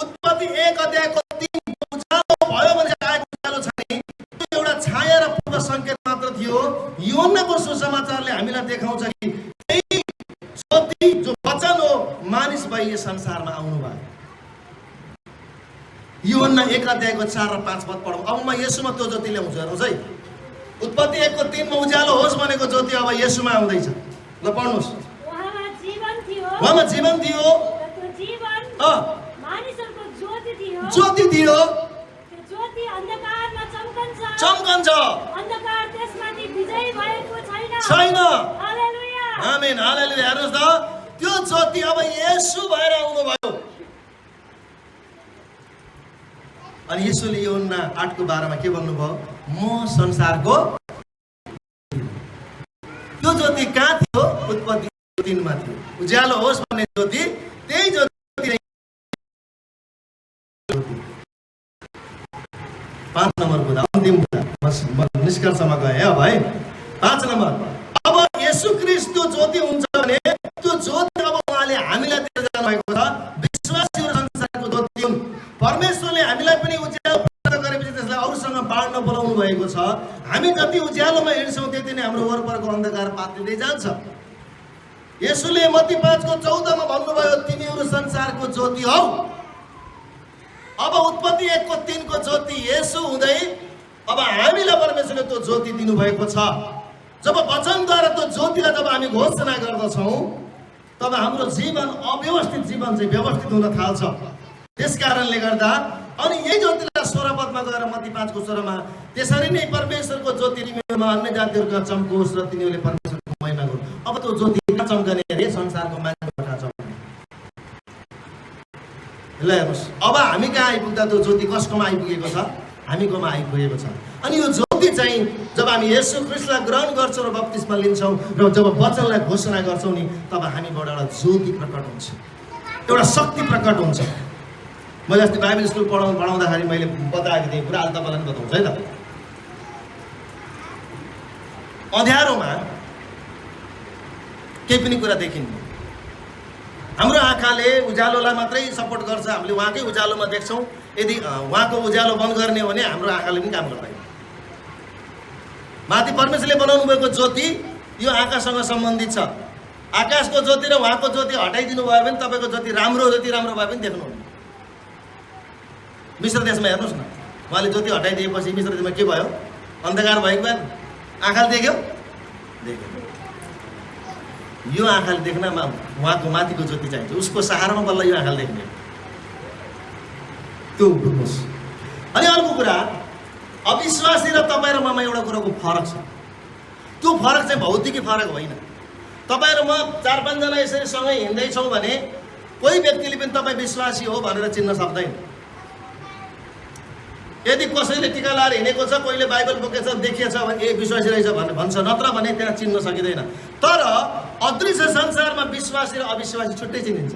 उत्पत्ति 1 अध्यायको 3 उज्यालो भयो भने आएको उज्यालो छ नि, त्यो एउटा छाया र पूर्व सङ्केत मात्र थियो। यूहन्नाको सुसमाचारले हामीलाई देखाउँछ कि त्यही ज्योति जो वचन हो मानिस भई यो संसारमा आउनुभयो। यूहन्ना 1 अध्यायको 4 र 5 पद पढौँ। अब म येशूमा त्यो ज्योति ल्याउँछु, हेर्नुहोस् है। उत्पत्ति 1 को 3 मा उज्यालो होस् भनेको ज्योति अब येशूमा आउँदैछ। ल पढ्नुहोस्।
उहाँमा जीवन थियो,
उहाँमा जीवन थियो,
त्यो जीवन मानिसहरूको ज्योति थियो,
ज्योति थियो,
त्यो ज्योति अन्धकारमा चम्कन्छ,
अन्धकार
त्यसमाथि विजयी भएको
छैन।
हालेलुया,
आमेन, हालेलुया। हेर्नुहोस् त, त्यो ज्योति अब येशू भएर आउनुभयो। अनि येशूले यूहन्ना 8 को 12 मा के भन्नुभयो? म संसारको। त्यो ज्योति कहाँ थियो? उत्पत्ति 3 मा थियो। उज्यालो होस् भन्ने ज्योति, त्यही ज्योति 5 नम्बर बुँदा, अन्तिम बुँदा निष्कर्षमा गए अब है। 5 नम्बर, अब येशू ख्रीष्ट त्यो ज्योति हुन्छ भने त्यो ज्योति अब उहाँले हामीलाई दिएर जानुभएको छ।
जति उज्यालोमा हिँड्छौँ त्यति नै हाम्रो वरपरको अन्धकार पात्लिँदै जान्छ। यसुले मत्ती 5:14 मा भन्नुभयो, तिमीहरू संसारको ज्योति हौ। अब उत्पत्ति 1:3 को ज्योति यसु हुँदै अब हामीलाई परमेश्वरले त्यो ज्योति दिनुभएको छ। जब वचनद्वारा त्यो ज्योतिलाई जब हामी घोषणा गर्दछौँ तब हाम्रो जीवन अव्यवस्थित जीवन चाहिँ व्यवस्थित हुन थाल्छ। त्यस कारणले गर्दा अनि यही ज्योतिलाई 16 पदमा गएर मत्ती 5:16 त्यसरी नै परमेश्वरको ज्योति तिमीहरूमा अन्य जातिहरूका चम्कोस् र तिनीहरूले परमेश्वरको महिमा गरून्। अब त्यो ज्योति कहाँ चम्कने अरे? संसारको मान्छेबाट चम्कने। ल हेर्नुहोस्, अब हामी कहाँ आइपुग्दा त्यो ज्योति कसकोमा आइपुगेको छ? हामीकोमा आइपुगेको छ। अनि यो ज्योति चाहिँ जब हामी येशू ख्रीष्टलाई ग्रहण गर्छौँ र बप्तिस्मा लिन्छौँ र जब वचनलाई घोषणा गर्छौँ नि तब हामीबाट एउटा ज्योति प्रकट हुन्छ, एउटा शक्ति प्रकट हुन्छ। मैले अस्ति बाइबल स्कुल पढाउँदाखेरि मैले बताएको थिएँ, पुरा अहिले तपाईँलाई पनि बताउँछु है त। अँध्यारोमा केही पनि कुरा देखिन्न। हाम्रो आँखाले उज्यालोलाई मात्रै सपोर्ट गर्छ, हामीले उहाँकै उज्यालोमा देख्छौँ। यदि उहाँको उज्यालो बन्द गर्ने हो भने हाम्रो आँखाले पनि काम गर्दैन। माथि परमेश्वरले बनाउनु भएको ज्योति यो आँखासँग सम्बन्धित छ। आकाशको ज्योति र उहाँको ज्योति हटाइदिनु भयो भने तपाईँको जति राम्रो भए पनि देख्नुहुन्न। मिश्र देशमा हेर्नुहोस् न, उहाँले ज्योति हटाइदिएपछि मिश्र देशमा के भयो? अन्धकार भएको भएन? आँखाले देख्यो? देख्यो। यो आँखाले देख्नमा उहाँको माथिको ज्योति चाहिन्छ, उसको सहारामा बल्ल यो आँखाले देख्ने। त्यो बुझ्नुहोस्। अनि अर्को कुरा, अविश्वासी र तपाईँ र ममा एउटा कुराको फरक छ। त्यो फरक चाहिँ भौतिकी फरक होइन। तपाईँ र म 4-5 जना यसरी सँगै हिँड्दैछौँ भने कोही व्यक्तिले पनि तपाईँ विश्वासी हो भनेर चिन्न सक्दैन। यदि कसैले टिका लाएर हिँडेको छ, कोहीले बाइबल बोकेछ, देखिएछ भने ए विश्वासी रहेछ भनेर भन्छ, नत्र भने त्यहाँ चिन्न सकिँदैन। तर अदृश्य संसारमा विश्वासी र अविश्वासी छुट्टै चिनिन्छ।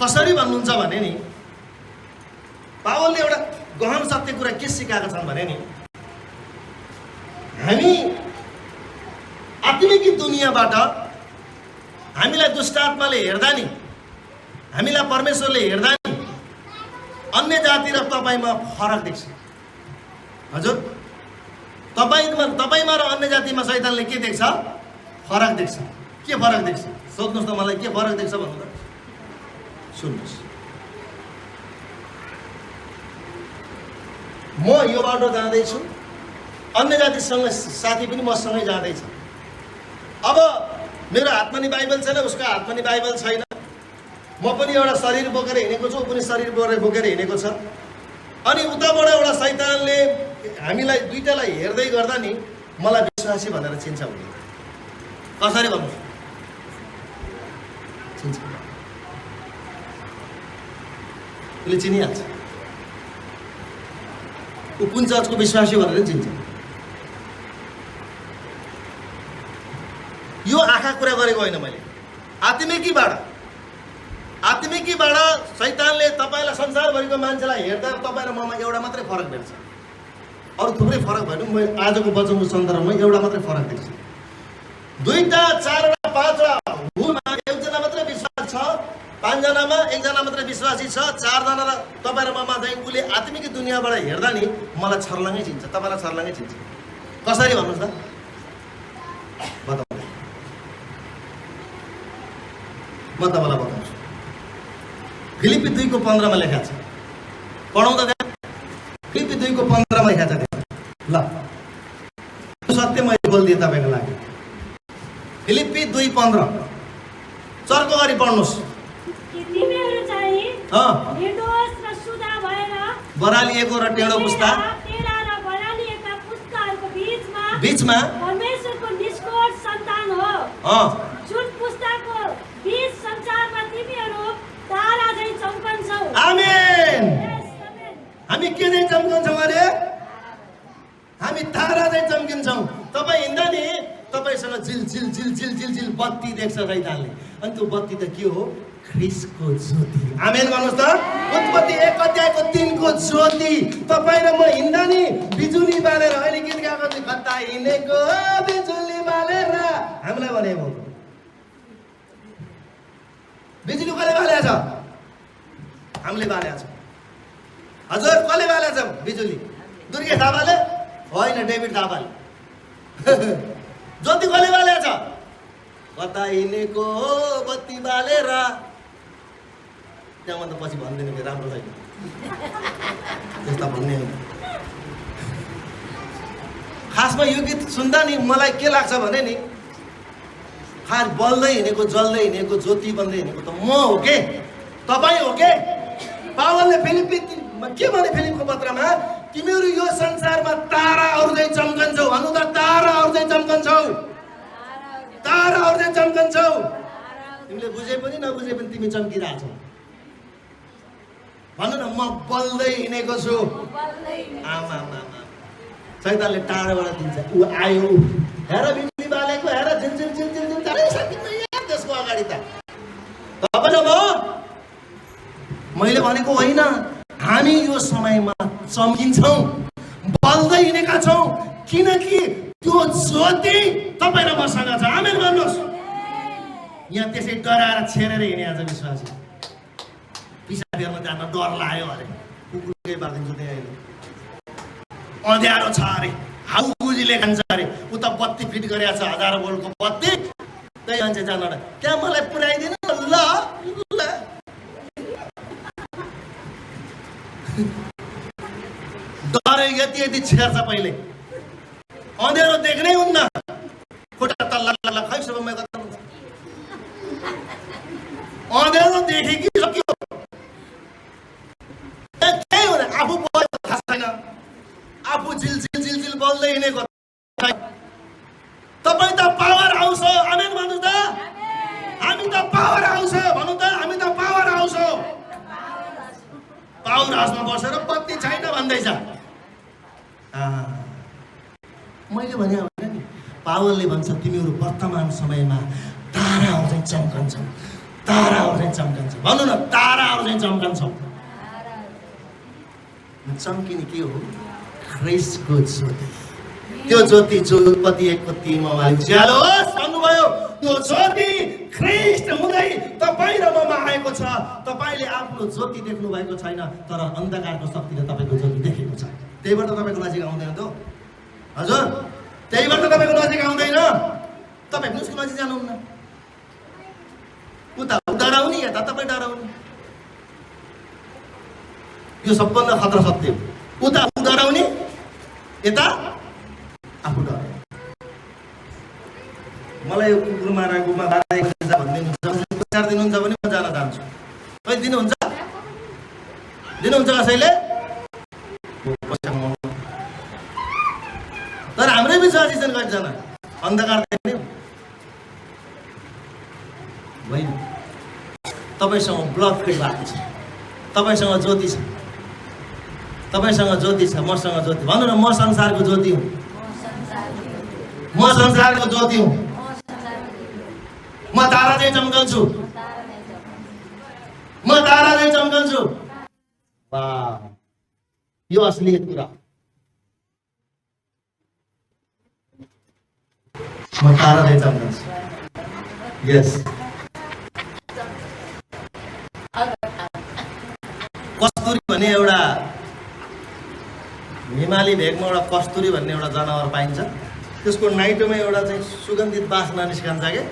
कसरी भन्नुहुन्छ भने नि, पावलले एउटा गहन सत्य कुरा के सिकाएका छन् भने नि, हामी आत्मिक दुनियाँबाट हामीलाई दुष्ट आत्माले हेर्दा नि, हामीलाई परमेश्वरले हेर्दा नि अन्य जाति र तपाईँमा फरक देख्छ। हजुर, तपाईँमा र अन्य जातिमा शैतानले के देख्छ? फरक देख्छ। के फरक देख्छ? सोध्नुहोस् त मलाई, के फरक देख्छ भन्नु त? सुन्नुहोस्, म यो बाटो जाँदैछु, अन्य जातिसँग साथी पनि मसँगै जाँदैछ। अब मेरो हातमा नि बाइबल छैन, उसको हातमा नि बाइबल छैन। म पनि एउटा शरीर बोकेर हिँडेको छु, ऊ पनि शरीर बोकेर हिँडेको छ। अनि उताबाट एउटा शैतानले हामीलाई दुईटालाई हेर्दै गर्दा नि मलाई विश्वासी भनेर चिन्छ। उसले कसरी भन्नु? चिन्छ, उसले चिनिहाल्छ। ऊ कुन चर्चको विश्वासी भनेर चिन्छ। यो आँखा कुरा गरेको होइन मैले, आत्मिकीबाट शैतानले तपाईँलाई संसारभरिको मान्छेलाई हेर्दा तपाईँ र ममा एउटा मात्रै फरक देख्छ। अरू थुप्रै फरक भएन, मैले आजको वचनको सन्दर्भमा एउटा मात्रै फरक देख्छु। 2टा 4वटा 5वटा हुलमा एकजना मात्रै विश्वास छ, 5 जनामा 1 जना मात्रै विश्वासी छ, 4 जना तपाईँ र ममा चाहिँ उसले आत्मिक दुनियाँबाट हेर्दा नि मलाई छर्लङ्गै चिन्छ, तपाईँलाई छर्लङ्गै चिन्छ। कसरी भन्नुहोस् त? बताउनु, म तपाईँलाई बताउँछु। फिलिप्पी 2:15 मा लेखा छ, पढाउँदा फिलिप्पी 2:15 मा लेखा छ। ल सत्य मैले बोलिदिएँ तपाईँको लागि। फिलिप्पी 2:15 चर्को गरी पढ्नुहोस्।
तिमीहरू चाहिँ निर्दोष र सुधा भएर
बरालिएको र टेढो पुस्ता
र बरालिएका पुस्ताहरूको
बीचमा
परमेश्वरको निष्कोट सन्तान हो, जुन पुस्ताको बीच संसारमा तिमीहरू तारा झैं चम्कन्छौ।
आमेन। हामी के चाहिँ चम्कन्छौँ अरे? हामी तारा चाहिँ चम्किन्छौँ। तपाईँ हिँड्दा नि तपाईँसँग झिल झिल झिल झिल झिल झिल बत्ती देख्छ शैतानले, अनि त्यो बत्ती त के हो? ख्रीष्टको ज्योति। आमेन भन्नुहोस् त। उत्पत्ति 1:3 को ज्योति। तपाईँ र म हिँड्दा नि बिजुली बालेर, अहिले गीत गाएको थियो, कता हिँडेको बिजुली बालेर, हामीलाई भनेको बिजुली कसले बालेको छ? हामीले बालेको छ। हजुर, कसले बालेको छ बिजुली? दुर्गे थापाले
होइन डेभिड थापाले ज्योति कसले बालेको छ कता हिँडेको बत्ती बालेर त्यहाँभन्दा पछि भनिदिनु कि राम्रो छैन त्यस्ता भन्ने होइन खासमा यो गीत सुन्दा नि मलाई के लाग्छ भने नि खास बल्दै हिँडेको जल्दै हिँडेको ज्योति बन्दै हिँडेको त म हो के तपाईँ हो के पावलले फिलिपीमा के भने फिलिपको पत्रमा तिमीहरू यो संसारमा ताराहरू चाहिँ चम्कन्छौ भन्नु त ताराहरू चाहिँ चम्कन्छौ ताराहरू चाहिँ चम्कन्छौ तिमीले बुझे पनि नबुझे पनि तिमी चम्किरहेछौ भन्नु न म बल्दै हिँडेको छु आमा शैतानले टाढोबाट दिन्छ ऊ आयो हेर बिजुली बालेको हेर झिनझिन झिनझिन झिन तारै सकिन्न यार त्यसको अगाडि त तपाईँ म मैले भनेको होइन हामी यो समयमा चम्किन्छौँ बल्दै हिँडेका छौँ किनकि त्यो ज्योति तपाईँ र मसँग छ आमेन भन्नुहोस् यहाँ त्यसै डराएर छेरेर हिँडे आज विश्वासी पिसाबीहरूमा जान डर लाग्यो अरे कुकुरकै पारिदिन्छु त्यहाँ अहिले अँध्यारो छ अरे हाउगुजीले खान्छ अरे उता बत्ती फिट गरेको छ 1000 भोल्टको बत्ती त्यही मान्छे जान त्यहाँ मलाई पुर्याइदिनु ल डरै यति यति छेर्छ पहिले अँध्यारो देख्नै हुन्न खुट्टा तल्ला खै सबैमा कता हुन्छ अँध्यारो देखे कि सक्यो केही हुँदैन आफू बल्छ थाहा छैन आफू झिल बल्दै हिँडेको तपाईँ त पावर हाउस हो आमेन भन्नु त हामी त पावर हाउस हो भन्नु त हामी त पावर हाउस हो पावर हाउसमा बसेर बत्ती छैन भन्दैछ मैले भने होइन नि पावलले भन्छ तिमीहरू वर्तमान समयमा ताराहरू चाहिँ चम्कन्छौ ताराहरू चाहिँ चम्कन्छौ भन्नु न ताराहरू चाहिँ चम्कन्छौ चम्किने के हो ख्रिस्टको ज्योति त्यो ज्योति जो उत्पत्ति 1:3 उज्यालो होस् भन्नुभयो त्यो ज्योति ख्रिस्ट हुँदै तपाईँ र ममा आएको छ तपाईँले आफ्नो ज्योति देख्नु भएको छैन तर अन्धकारको शक्तिले तपाईँको ज्योति देखेको छ त्यहीबाट तपाईँको नजिक आउँदैन त हजुर त्यहीबाट तपाईँको नजिक आउँदैन तपाईँ पनि उसको नजिक जानुहुन्न उता डराउने यता तपाईँ डराउने यो सबभन्दा खतरा सत्य उता डराउने यता आफू डर मलाई यो कुकुर मारा गुमा भनिदिनुहुन्छ 4 दिनुहुन्छ भने म जान चाहन्छु कहिले दिनुहुन्छ कसैले तर हाम्रै विश्वासी छन् कतिजना अन्धकार देख्ने होइन तपाईँसँग ब्लड फिट भएको छ तपाईँसँग ज्योति छ तपाईँसँग ज्योति छ मसँग ज्योति भन्नु न म संसारको ज्योति हुँ म संसारको ज्योति हुँ म तारा चाहिँ चम्कन्छु म तारा चाहिँ चम्कन्छु यो असलियत कुरा म तारा चाहिँ चम्कन्छु यस कस्तुरी भन्ने एउटा हिमाली भेगमा एउटा कस्तुरी भन्ने एउटा जनावर पाइन्छ त्यसको नाइटोमा एउटा चाहिँ सुगन्धित बास्ना निस्कन्छ के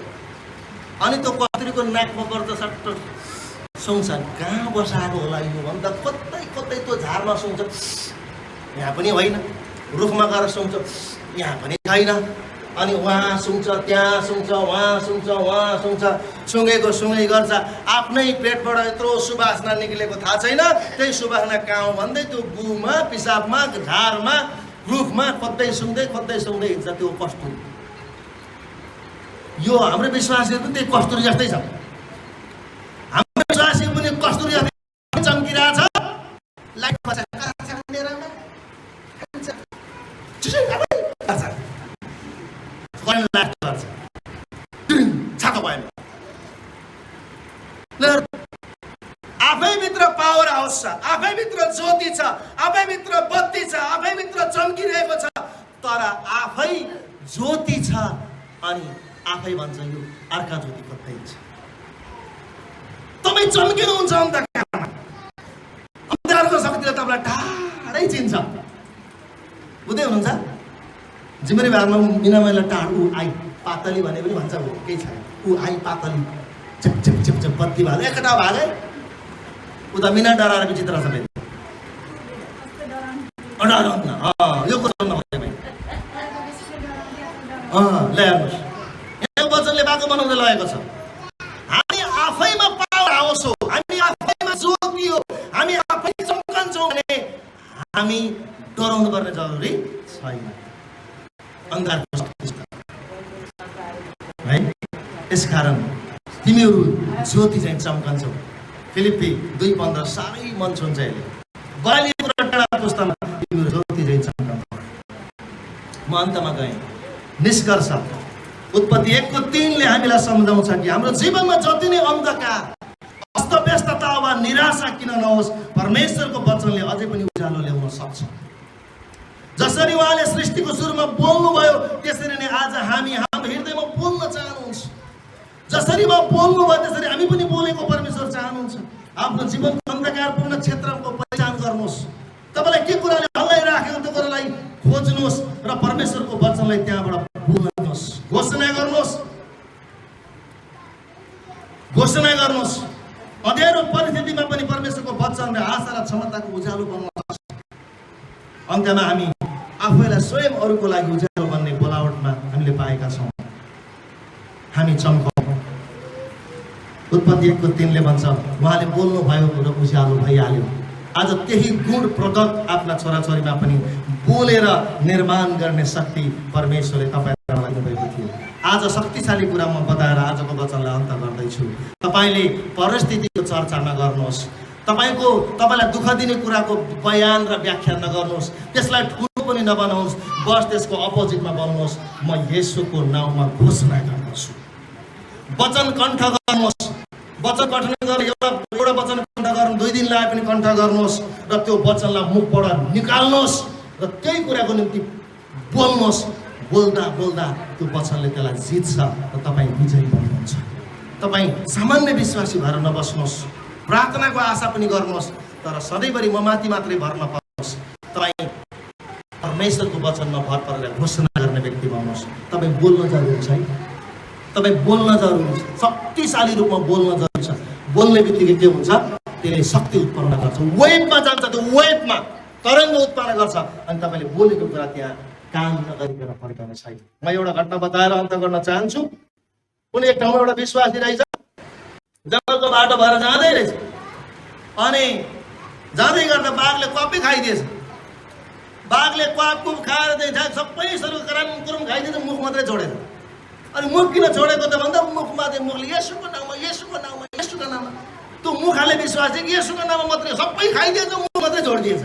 अनि त्यो कस्तुरीको नाकमा पर्छ सट्ट सुन्छ कहाँ बसाएको होला यो भन्दा कतै त्यो झारमा सुन्छ यहाँ पनि होइन रुखमा गएर सुन्छ यहाँ पनि छैन अनि वहाँ सुन्छ त्यहाँ सुन्छ वहाँ सुन्छ वहाँ सुन्छ सुँगेको सुँगै गर्छ आफ्नै पेटबाट यत्रो सुवासना निक्लेको थाहा छैन त्यही सुवासना कहाँ भन्दै त्यो गुमा पिसाबमा झारमा रुखमा खोज्दै सुँग्दै हिँड्छ त्यो कस्तुरी यो हाम्रो विश्वासीहरू पनि त्यही कस्तुरी जस्तै छ हाम्रो विश्वासीहरू पनि कस्तुरी जस्तै चम्किरहेछ लाइट छातो भएन आफैभित्र पावर हाउस छ आफैभित्र ज्योति छ आफैभित्र बत्ती छ आफैभित्र चम्किरहेको छ तर आफै ज्योति छ अनि आफै भन्छ यो अर्का ज्योति कतै छ तपाईँ चम्किनुहुन्छ अन्धकारको शक्तिले तपाईँलाई टाढै चिन्छ बुझ्दै हुनुहुन्छ
जिम्मेवारी भागमा मिना मैला टाढ ऊ आई पातली भने पनि भन्छ केही छैन ऊ I Patli zip zip zip zip बत्ती भाग एकटा भागे उता मिना डराएर विचित्र छ फेरि यो कुरा नभए ले हेर्नुहोस् यो वचनले बाटो बनाउँदै लगेको छ हामी आफैमा पावर हाउस हो हामी आफैमा ज्योति हो हामी आफै चम्कन्छौँ भने हामी डराउनु पर्ने जरुरी छैन अन्धारको शक्ति है यसकारण तिमीहरू ज्योति चाहिँ चम्कन्छौ फिलिप्पी 2:15 साह्रै मन छुन्छ यसले बलिएको र टाढा पुस्तामा तिमीहरू ज्योति चाहिँ चम्कन्छौ म अन्तमा गएँ निष्कर्ष उत्पत्ति 1:3ले हामीलाई सम्झाउँछ कि हाम्रो जीवनमा जति नै अन्धकार अस्तव्यस्तता वा निराशा किन नहोस् परमेश्वरको वचनले अझै पनि उज्यालो ल्याउन सक्छ जसरी उहाँले सृष्टिको सुरुमा बोल्नुभयो त्यसरी नै आज हामी हाम्रो हृदयमा बोल्न चाहनुहुन्छ जसरी उहाँ बोल्नुभयो त्यसरी हामी पनि बोलेको परमेश्वर चाहनुहुन्छ आफ्नो जीवनको अन्धकारपूर्ण क्षेत्रको पहिचान गर्नुहोस् तपाईलाई के कुराले हल्लाइराखेको त्यो कुरालाई खोज्नुहोस् र परमेश्वरको वचनलाई त्यहाँबाट बोल्नुहोस् घोषणा गर्नुहोस् अँध्यारो परिस्थितिमा पनि परमेश्वरको वचन र आशा र क्षमताको उज्यालो बन्न सक्छ अन्त्यमा हामी आफैलाई स्वयं अरूको लागि उज्यालो बन्ने बोलावटमा हामीले पाएका छौँ हामी चम्कौँ उत्पत्ति 1:3ले भन्छ उहाँले बोल्नुभयो र उज्यालो भइहाल्यो आज त्यही गुण प्रगट आफ्ना छोराछोरीमा पनि बोलेर निर्माण गर्ने शक्ति परमेश्वरले तपाईँलाई दिनुभएको थियो आज शक्तिशाली कुरा म बताएर आजको वचनलाई अन्त गर्दैछु तपाईँले परिस्थितिको चर्चा नगर्नुहोस् तपाईँलाई दुःख दिने कुराको बयान र व्याख्या नगर्नुहोस् त्यसलाई ठुलो पनि नबनाउनुहोस् बस त्यसको अपोजिटमा बोल्नुहोस् म येशूको नाउँमा घोषणा गर्दछु वचन कण्ठ गर्नुहोस् वचन कठन गरेर एउटा वचन कण्ठ गर्नु 2 दिन लाए पनि कण्ठ गर्नुहोस् र त्यो वचनलाई मुखबाट निकाल्नुहोस् र त्यही कुराको निम्ति बोल्नुहोस् बोल्दा बोल्दा त्यो वचनले त्यसलाई जित्छ र तपाईँ विजयी बन्नुहुन्छ तपाईँ सामान्य विश्वासी भएर नबस्नुहोस् प्रार्थनाको आशा पनि गर्नुहोस् तर सधैँभरि म माथि मात्रै भर नपर्नुहोस् तपाईँ परमेश्वरको वचनमा भर परेर घोषणा गर्ने व्यक्ति बन्नुहोस् तपाईँ बोल्न जरुरी छ तपाईँ बोल्न जरुरी छ शक्तिशाली रूपमा बोल्न जरुरी छ बोल्ने बित्तिकै के हुन्छ त्यसले शक्ति उत्पन्न गर्छ वेभमा जान्छ त्यो वेभमा तरङ्ग उत्पन्न गर्छ अनि तपाईँले बोलेको कुरा त्यहाँ काम नगरिकन फर्काउने छैन म एउटा घटना बताएर अन्त गर्न चाहन्छु कुनै एक ठाउँमा एउटा विश्वासी रहेछ जङ्गलको बाटो भएर जाँदै रहेछ अनि जाँदै गर्दा बाघले क्वापै खाइदिएछ बाघले क्वाप खाएर सबै सरू कुरुम खाइदिन्छ मुख मात्रै छोडेछ अनि मुख किन छोडेको त भन्दा मुखले येशूको नाममा त्यो मुखले विश्वास चाहिँ येशूको नाममा मात्रै सबै खाइदिएछ मुख मात्रै छोडिदिएछ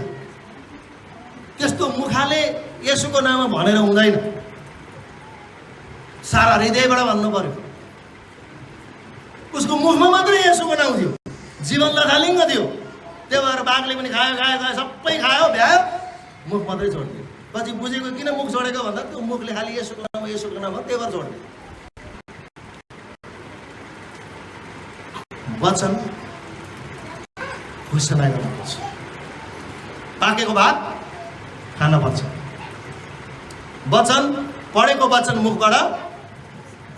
त्यस्तो मुखले येशूको नाममा भनेर हुँदैन सारा हृदयबाट भन्नु पर्यो उसको मुखमा मात्रै येशूको नाम थियो जीवन लथालिङ्ग थियो त्यही भएर बाघले पनि खायो सबै खायो भ्यायो मुख मात्रै छोडिदियो पछि बुझेको किन मुख छोडेको भन्दा त्यो मुखले खालि येशूको नाम त्यही भएर छोडिदियो वचन घोषणा गर्नुपर्छ पाकेको भात खान पर्छ वचन पढेको वचन मुखबाट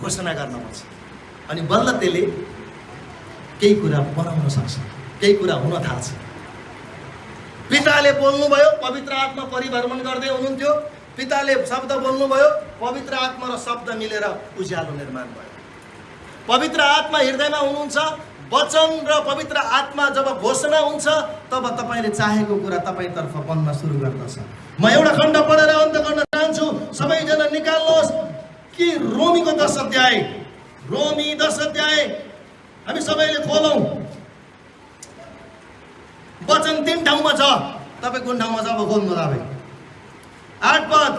घोषणा गर्नुपर्छ अनि बल्ल त्यसले केही कुरा बनाउन सक्छ केही कुरा हुन थाल्छ पिताले बोल्नुभयो पवित्र आत्मा परिभ्रमण गर्दै हुनुहुन्थ्यो पिताले शब्द बोल्नुभयो पवित्र आत्मा र शब्द मिलेर उज्यालो निर्माण भयो पवित्र आत्मा हृदयमा हुनुहुन्छ वचन र पवित्र आत्मा जब घोषणा हुन्छ तब तपाईँले चाहेको कुरा तपाईँतर्फ बन्न सुरु गर्दछ म एउटा खण्ड पढेर अन्त गर्न चाहन्छु सबैजना निकाल्नुहोस् कि रोमीको 10 अध्याय रोमी 10 अध्याय हामी सबैले खोलौँ वचन 3 ठाउँमा छ तपाईँ कुन ठाउँमा छ अब खोल्नु होला 8 पद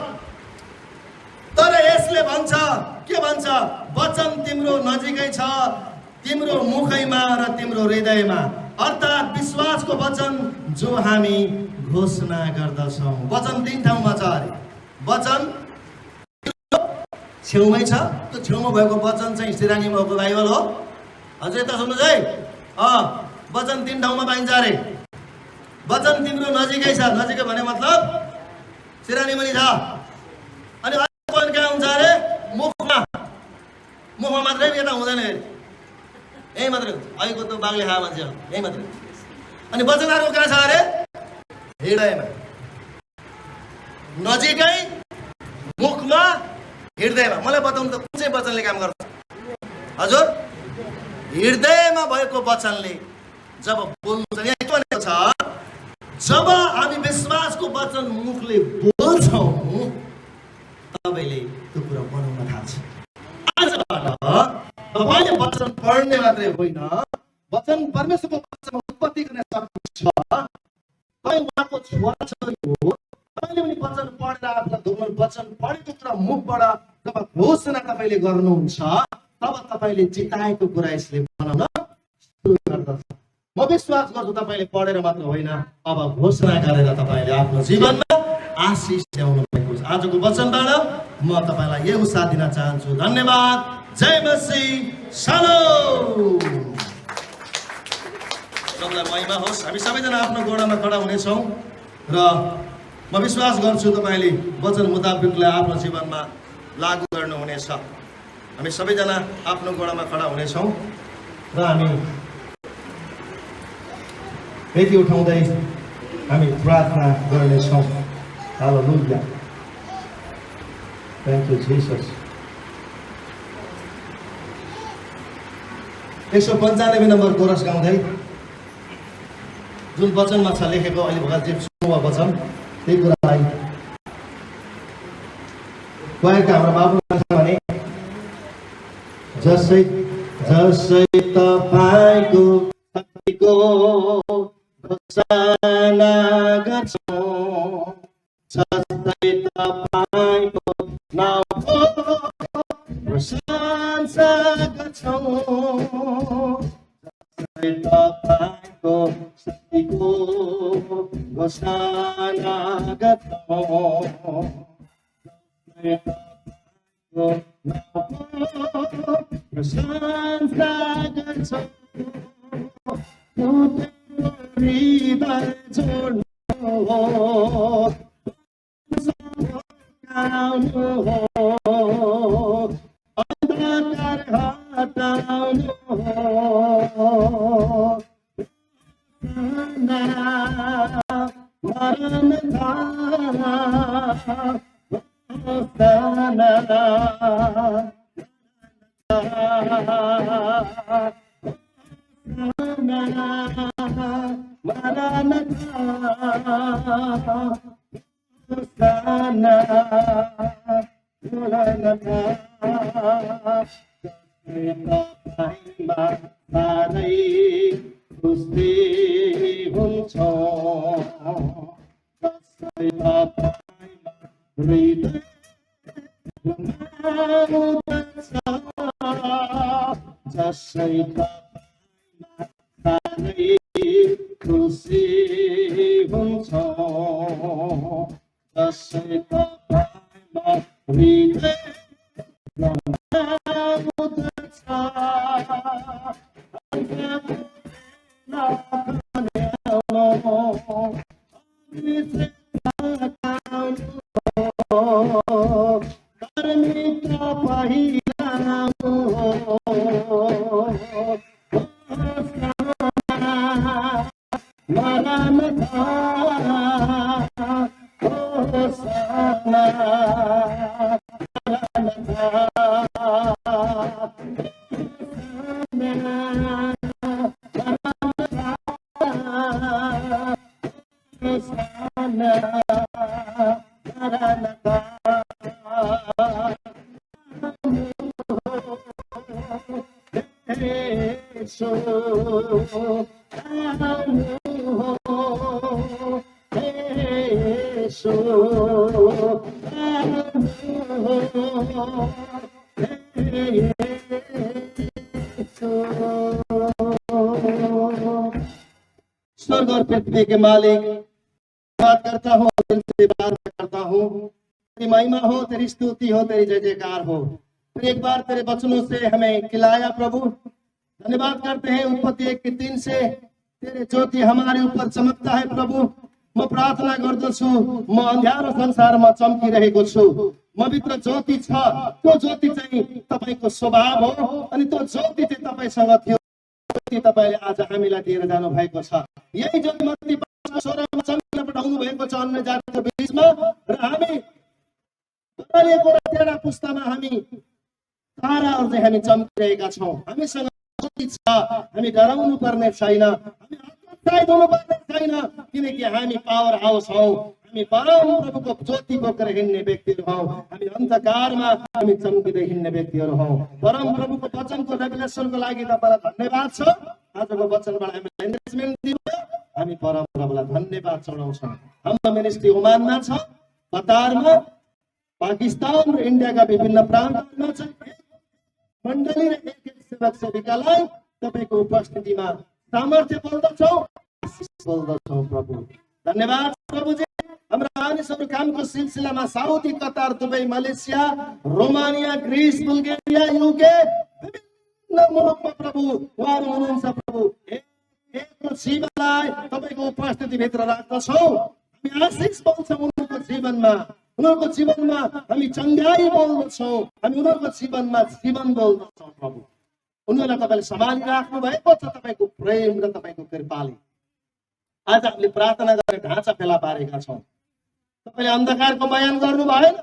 तर यसले भन्छ के भन्छ वचन तिम्रो नजिकै छ तिम्रो मुखैमा र तिम्रो हृदयमा अर्थात् विश्वासको वचन जो हामी घोषणा गर्दछौँ वचन 3 ठाउँमा छ अरे वचन छेउमै छ त्यो छेउमा भएको वचन चाहिँ सिरानीमा भएको बाइबल हो अझै त सुन्नुहोस् है वचन 3 ठाउँमा पाइन्छ अरे वचन तिम्रो नजिकै छ नजिकै भने मतलब सिरानीमा नि छ अनि
अहिलेको त बाङ्ले खा मान्छे हो यही मात्रै। अनि वचनहरूको कहाँ छ अरे? हृदयमा, नजिकै, मुखमा, हृदयमा। मलाई बताउनु त कुन चाहिँ वचनले काम गर्छ हजुर? हृदयमा भएको वचनले जब बोल्नु छ, यहाँ के भनेको छ? जब हामी विश्वासको वचन मुखले बोल्छौँ तपाईँले त्यो कुरा बनाउन थाल्छ। आजबाट तपाईँले वचन पढ्ने मात्रै होइन, वचन परमेश्वरको वचनमा उत्पत्ति गर्ने शक्ति छ। तपाईँ उहाँको छोराछोरी हो, तपाईँले पनि वचन पढेर आफूलाई धुम्नु, वचन पढेको कुरा मुखबाट जब घोषणा तपाईँले गर्नुहुन्छ तब तपाईँले जिताएको कुरा यसले बनाउन सुरु गर्दछ। म विश्वास गर्छु तपाईँले पढेर मात्र होइन, अब घोषणा गरेर तपाईँले आफ्नो जीवनमा आशिष ल्याउनु भएको छ। आजको वचनबाट म तपाईँलाई यही उत्साह दिन चाहन्छु। धन्यवाद। जय मसीह। शालोम। सबैलाई महिमा होस्। हामी सबैजना आफ्नो गोडामा खडा हुनेछौँ र म विश्वास गर्छु तपाईँले वचन मुताबिकलाई आफ्नो जीवनमा लागू गर्नुहुनेछ। हामी सबैजना आफ्नो गोडामा खडा हुनेछौँ र हामी फेरि उठाउँदै हामी प्रार्थना गर्नेछौँ। Hallelujah. Thank you Jesus. 195 number chorus गाउँदै जुन वचनमा छ लेखेको, अहिले भर्खर जे सुन्नुभयो वचन, त्यही कुरालाई गएका हाम्रो बाबु भने जसै जसै तपाईँको शक्तिको घोषणा गर्छौँ, जसै तपाईँको नामको प्रशंसा गर्छौँ, जसै तपाईँको शक्तिको घोषणा गर्छौँ, प्रशंसा गर्छौँ, हृदय जोड्नु हो, हटाउनु हो, अन्धकार हटाउनु हो, मरण धारा स्वर्ग और पृथ्वी के मालिक, बात करता हूँ, दिल से बात करता हूँ, तेरी महिमा हो, तेरी स्तुति हो, तेरी जय जयकार हो। फिर एक बार तेरे वचनों से हमें खिलाया प्रभु। धन्यवाद करते हैं उत्पत्ति 1:3 से तेरे ज्योति हमारे ऊपर चमकता है प्रभु। म प्रार्थना गर्दछु, म अन्ध्यारो संसारमा चम्किरहेको छु, म भित्र ज्योति छ, त्यो ज्योति चाहिँ तपाईको स्वभाव हो अनि त्यो ज्योति चाहिँ तपाईसँग थियो।
ज्योति तपाईँले आज हामीलाई दिएर जानु भएको छ। यही ज्योति मत्ती 5:16 चम्किन पठाउनु भएको छ अन्य जातिको बीचमा, र हामी बलिएको र तेरा पुस्तामा हामी ताराहरू चाहिँ हामी चम्किरहेका छौँ। हामीसँग ज्योति छ, हामी डराउनु पर्ने छैन, हामी हतोत्साहित हुनु पर्ने छैन, किनकि हामी पावर हाउस हौ, हामी परम प्रभुको ज्योति बोकेर हिँड्ने व्यक्तिहरू हौ, हामी अन्धकारमा हामी चम्किँदै हिँड्ने व्यक्तिहरू हौ। परम प्रभुको वचनको रेभेलेसनको लागि तपाईँलाई धन्यवाद छ। आजको वचनबाट हामीलाई इन्भेस्टमेन्ट दिनु, हामी परम प्रभुलाई धन्यवाद चढाउँछौँ। हाम्रो मिनिस्ट्री ओमानमा छ, कतारमा, पाकिस्तान र इन्डियाका विभिन्न प्रान्तहरूमा छ। मण्डली र एक सेवक सेविकालाई तपाईँको उपस्थितिमा सामर्थ्य बोल्दछौँ, बोल्दछौँ। प्रभु धन्यवाद प्रभुजी। हाम्रा मानिसहरू कामको सिलसिलामा Saudi, Qatar, Dubai, Malaysia, Romania, Greece, Bulgaria, UK विभिन्न मुलुकमा प्रभु उहाँहरू हुनुहुन्छ। प्रभु एक जीवनलाई तपाईँको उपस्थितिभित्र राख्दछौँ। हामी आशिष बोल्छौँ उनीहरूको जीवनमा, उनीहरूको जीवनमा हामी चङ्गाई बोल्दछौँ, हामी उनीहरूको जीवनमा जीवन बोल्दछौँ। प्रभु उनीहरूलाई तपाईँले सम्हालिराख्नु भएको छ तपाईँको प्रेम र तपाईँको कृपाले। आज हामीले प्रार्थना गरेर ढाँचा फेला पारेका छौँ। तपाईँले अन्धकारको बयान गर्नु भएन,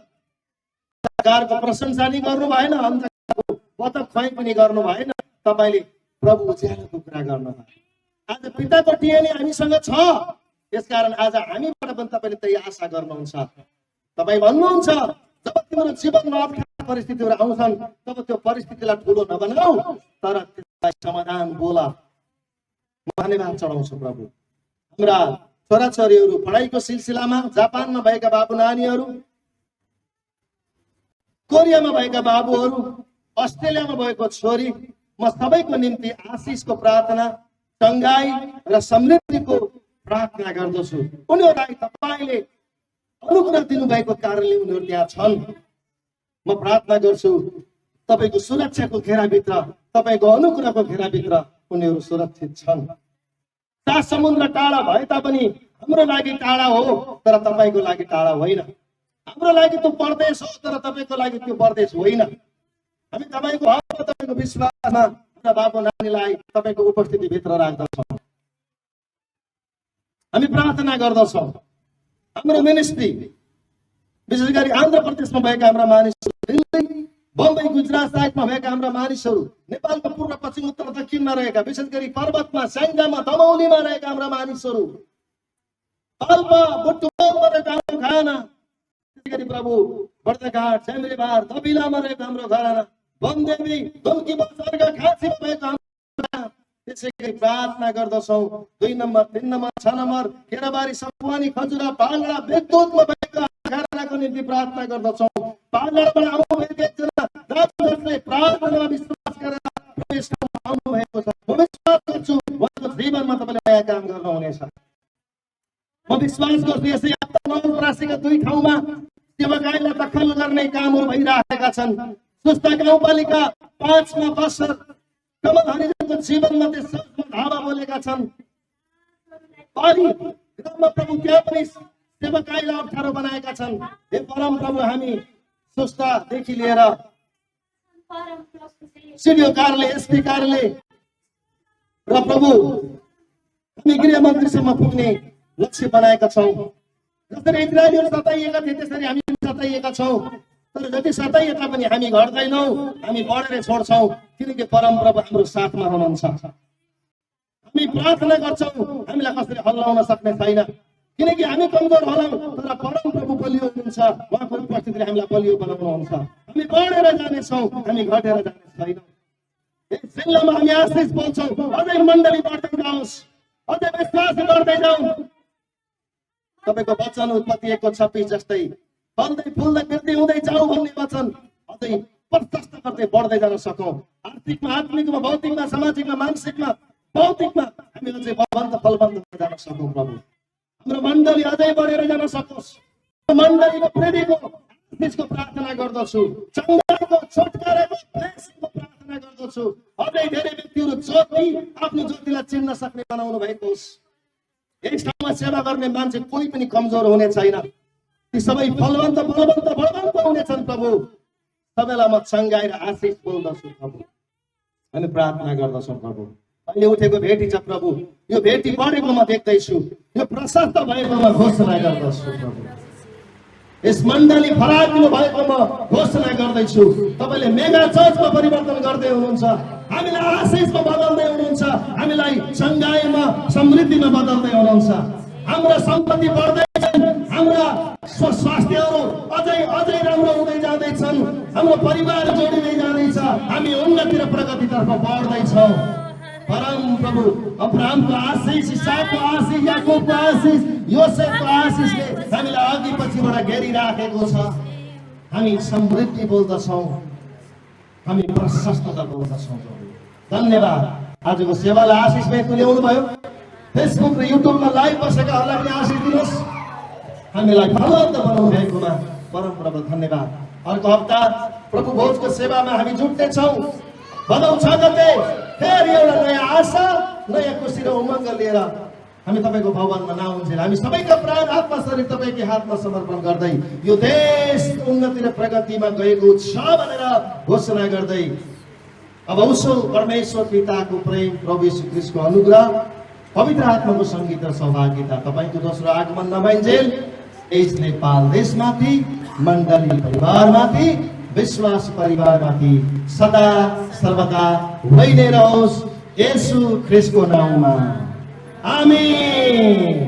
अन्धकारको प्रशंसा नि गर्नु भएन, अन्धकारको पतक खुवाई पनि गर्नु भएन, तपाईँले प्रभु उज्यालोको कुरा गर्नुभयो। आज पिताको टिएनी हामीसँग छ, यसकारण आज हामीबाट पनि तपाईँले त्यही आशा गर्नुहुन्छ। तपाईँ भन्नुहुन्छ जब तिम्रो जीवनमा अप्ठ्यारा परिस्थितिहरू आउँछन् तब त्यो परिस्थितिलाई ठुलो नबनाऊ, तर त्यसलाई समाधान बोला। धन्यवाद चढाउँछु प्रभु। हाम्रा छोराछोरीहरू पढाइको सिलसिलामा जापानमा भएका बाबु नानीहरू, कोरियामा भएका बाबुहरू, अस्ट्रेलियामा भएको छोरी, म सबैको निम्ति आशिषको प्रार्थना, चङ्गाई र समृद्धिको प्रार्थना गर्दछु। उनीहरूलाई तपाईँले अनुग्रह दिनुभएको कारणले उनीहरू त्यहाँ छन्। म प्रार्थना गर्छु तपाईँको सुरक्षाको घेराभित्र, तपाईँको अनुग्रहको घेराभित्र उनीहरू सुरक्षित छन्। सात समुद्र टाढा भए तापनि हाम्रो लागि टाढा हो, तर तपाईँको लागि टाढा होइन। हाम्रो लागि त्यो परदेश हो, तर तपाईँको लागि त्यो परदेश होइन। हामी तपाईँको हक, तपाईँको विश्वासमा हाम्रा बाबु नानीलाई तपाईँको उपस्थितिभित्र राख्दछौँ। हामी प्रार्थना गर्दछौँ हाम्रो मिनिस्ट्री, विशेष गरी आन्ध्र प्रदेशमा भएका हाम्रा मानिसहरू, दिल्ली, बम्बई, गुजरात साइडमा भएका हाम्रा मानिसहरू, नेपालको पूर्व, पश्चिम, उत्तर, दक्षिणमा रहेका, विशेष गरी पर्वतमा, स्याङ्जामा, दमौलीमा रहेका हाम्रा मानिसहरू, पाल्पा, बुटुवालमा रहेका हाम्रो घराना, त्यसै गरी प्रभु बर्दघाट, स्यामरीबार, दबिलामा रहेको हाम्रो घराना, वनदेवी, दुल्की, बजारका, खाँचीमा भएको हाम्रो, त्यसै गरी प्रार्थना गर्दछौँ 2 number, 3 number, 6 number, Kerabari, Sapuwani, Khajura, Palgada, विद्युतमा भएका घरानाको निम्ति प्रार्थना गर्दछौँ। पालगडाबाट आउनुभएको एकजना दाजुहरूले प्रार्थनामा विश्वास गरेर प्रवेश आउनु भएको छ। म विश्वास गर्छु उहाँको जीवनमा तपाईँले नयाँ काम गर्नुहुनेछ। म विश्वास गर्छु यसै हप्ता नवलपरासीका 2 ठाउँमा सेवाकाईलाई दखल गर्ने कामहरू भइरहेका छन्। सुस्ता गाउँपालिका 5 मा बसर कमल हरिजनको जीवनमा त्यसमा धावा बोलेका छन्। प्रभु त्यहाँ पनि सेवाकाईलाई अप्ठ्यारो बनाएका छन्। हे परम प्रभु, हामी सुस्तादेखि लिएर सिडिओ कार्यालय, एसपी कार्यालय र प्रभु हामी गृह मन्त्रीसम्म पुग्ने लक्ष्य बनाएका छौँ। जसरी इजरायलीहरू सताइएका थिए त्यसरी हामी सताइएका छौँ, तर जति सताइए तापनि हामी घट्दैनौँ, हामी बढेर छोड्छौँ, किनकि परम प्रभु हाम्रो साथमा हुनुहुन्छ। हामी प्रार्थना गर्छौँ हामीलाई कसरी हल्लाउन सक्ने छैन, किनकि हामी कमजोर होलाौँ, तर परम प्रभु बलियो हुनुहुन्छ। उहाँको उपस्थितिले हामीलाई बलियो बनाउनुहुन्छ। हामी बढेर जानेछौँ, हामी घटेर जाने छैनौँ। यस जिल्लामा हामी आशिष बोल्छौँ, अझै मण्डली बढ्दै जाओस्, अझै विश्वास गर्दै जाउँ। तपाईँको वचन उत्पत्ति 1:26 जस्तै फल्दै फुल्दै वृद्धि हुँदै जाऊ भन्ने वचन अझै प्रशस्त गर्दै बढ्दै जान सकौँ। आर्थिकमा, आत्मिकमा, भौतिकमा, सामाजिकमा, मानसिकमा, भौतिकमा हामी अझै बलवन्त फलवन्त हुँदै जान सकौँ। प्रभु हाम्रो मण्डली अझै बढेर जान सकोस्। मण्डलीको वृद्धिको आशिषको प्रार्थना गर्दछु, चङ्गाको, छुटकाराको, ब्लेसिङको प्रार्थना गर्दछु। अझै धेरै व्यक्तिहरू ज्योति, आफ्नो ज्योतिलाई चिन्न सक्ने बनाउनु भएको होस्। यस ठाउँमा सेवा गर्ने मान्छे कोही पनि कमजोर हुने छैन, ती सबै फलवन्त बलवन्त बलवन्त हुनेछन्। प्रभु सबैलाई म चङ्गाई र आशिष बोल्दछु। प्रभु हामी प्रार्थना गर्दछौँ। प्रभु
अहिले उठेको भेटी छ प्रभु, यो भेटी बढेको म देख्दैछु, यो प्रशस्त भएको म घोषणा गर्दछु प्रभु। यस मण्डली फराकिलो भएको म घोषणा गर्दैछु। तपाईँले मेगा चर्चमा परिवर्तन गर्दै हुनुहुन्छ, हामीलाई आशिषमा बदल्दै हुनुहुन्छ, हामीलाई चङ्गाइमा समृद्धिमा बदल्दै हुनुहुन्छ। हाम्रा सम्पत्ति बढ्दैछन्, हाम्रा स्वास्थ्यहरू अझै अझै राम्रो हुँदै जाँदैछन्, हाम्रो परिवार जोडिँदै जाँदैछ, हामी उन्नति र प्रगतितर्फ बढ्दैछौँ। परम प्रभु अब्राहमको आशिष, इसाकको आशिष, याकुबको आशिष, योसेफको आशिषले हामीलाई अघि पछिबाट घेरिराखेको छ। हामी समृद्धि बोल्दछौँ, हामी प्रशस्तता बोल्दछौँ। धन्यवाद। आजको सेवालाई आशिषमय तुल्याउनु भयो। फेसबुक र युट्युबमा लाइभ बसेकाहरूलाई पनि आशिष दिनुहोस्। हामीलाई फलवन्त बनाउनु भएकोमा परम प्रभु धन्यवाद। अर्को हप्ता प्रभु भोजको सेवामा हामी जुट्नेछौँ। भदौ 6 गते फेरि एउटा नयाँ आशा, नयाँ खुसी र उमङ्ग लिएर हामी तपाईँको भवनमा नआउन्जेल हामी सबैका प्राण आत्मा शरीर तपाईँकै हातमा समर्पण गर्दै यो देश उन्नति र प्रगतिमा गएको छ भनेर घोषणा गर्दै अब उसो परमेश्वर पिताको प्रेम, प्रभु यीशु ख्रीष्टको अनुग्रह, पवित्र आत्माको सङ्गीत र सौभाग्यता तपाईँको दोस्रो आगमन नभइन्जेल यस नेपाल देशमाथि, मण्डली परिवारमाथि, विश्वास परिवारमाथि सदा सर्वदा भइ नै रहोस्। येशू ख्रीष्टको नाममा आमेन।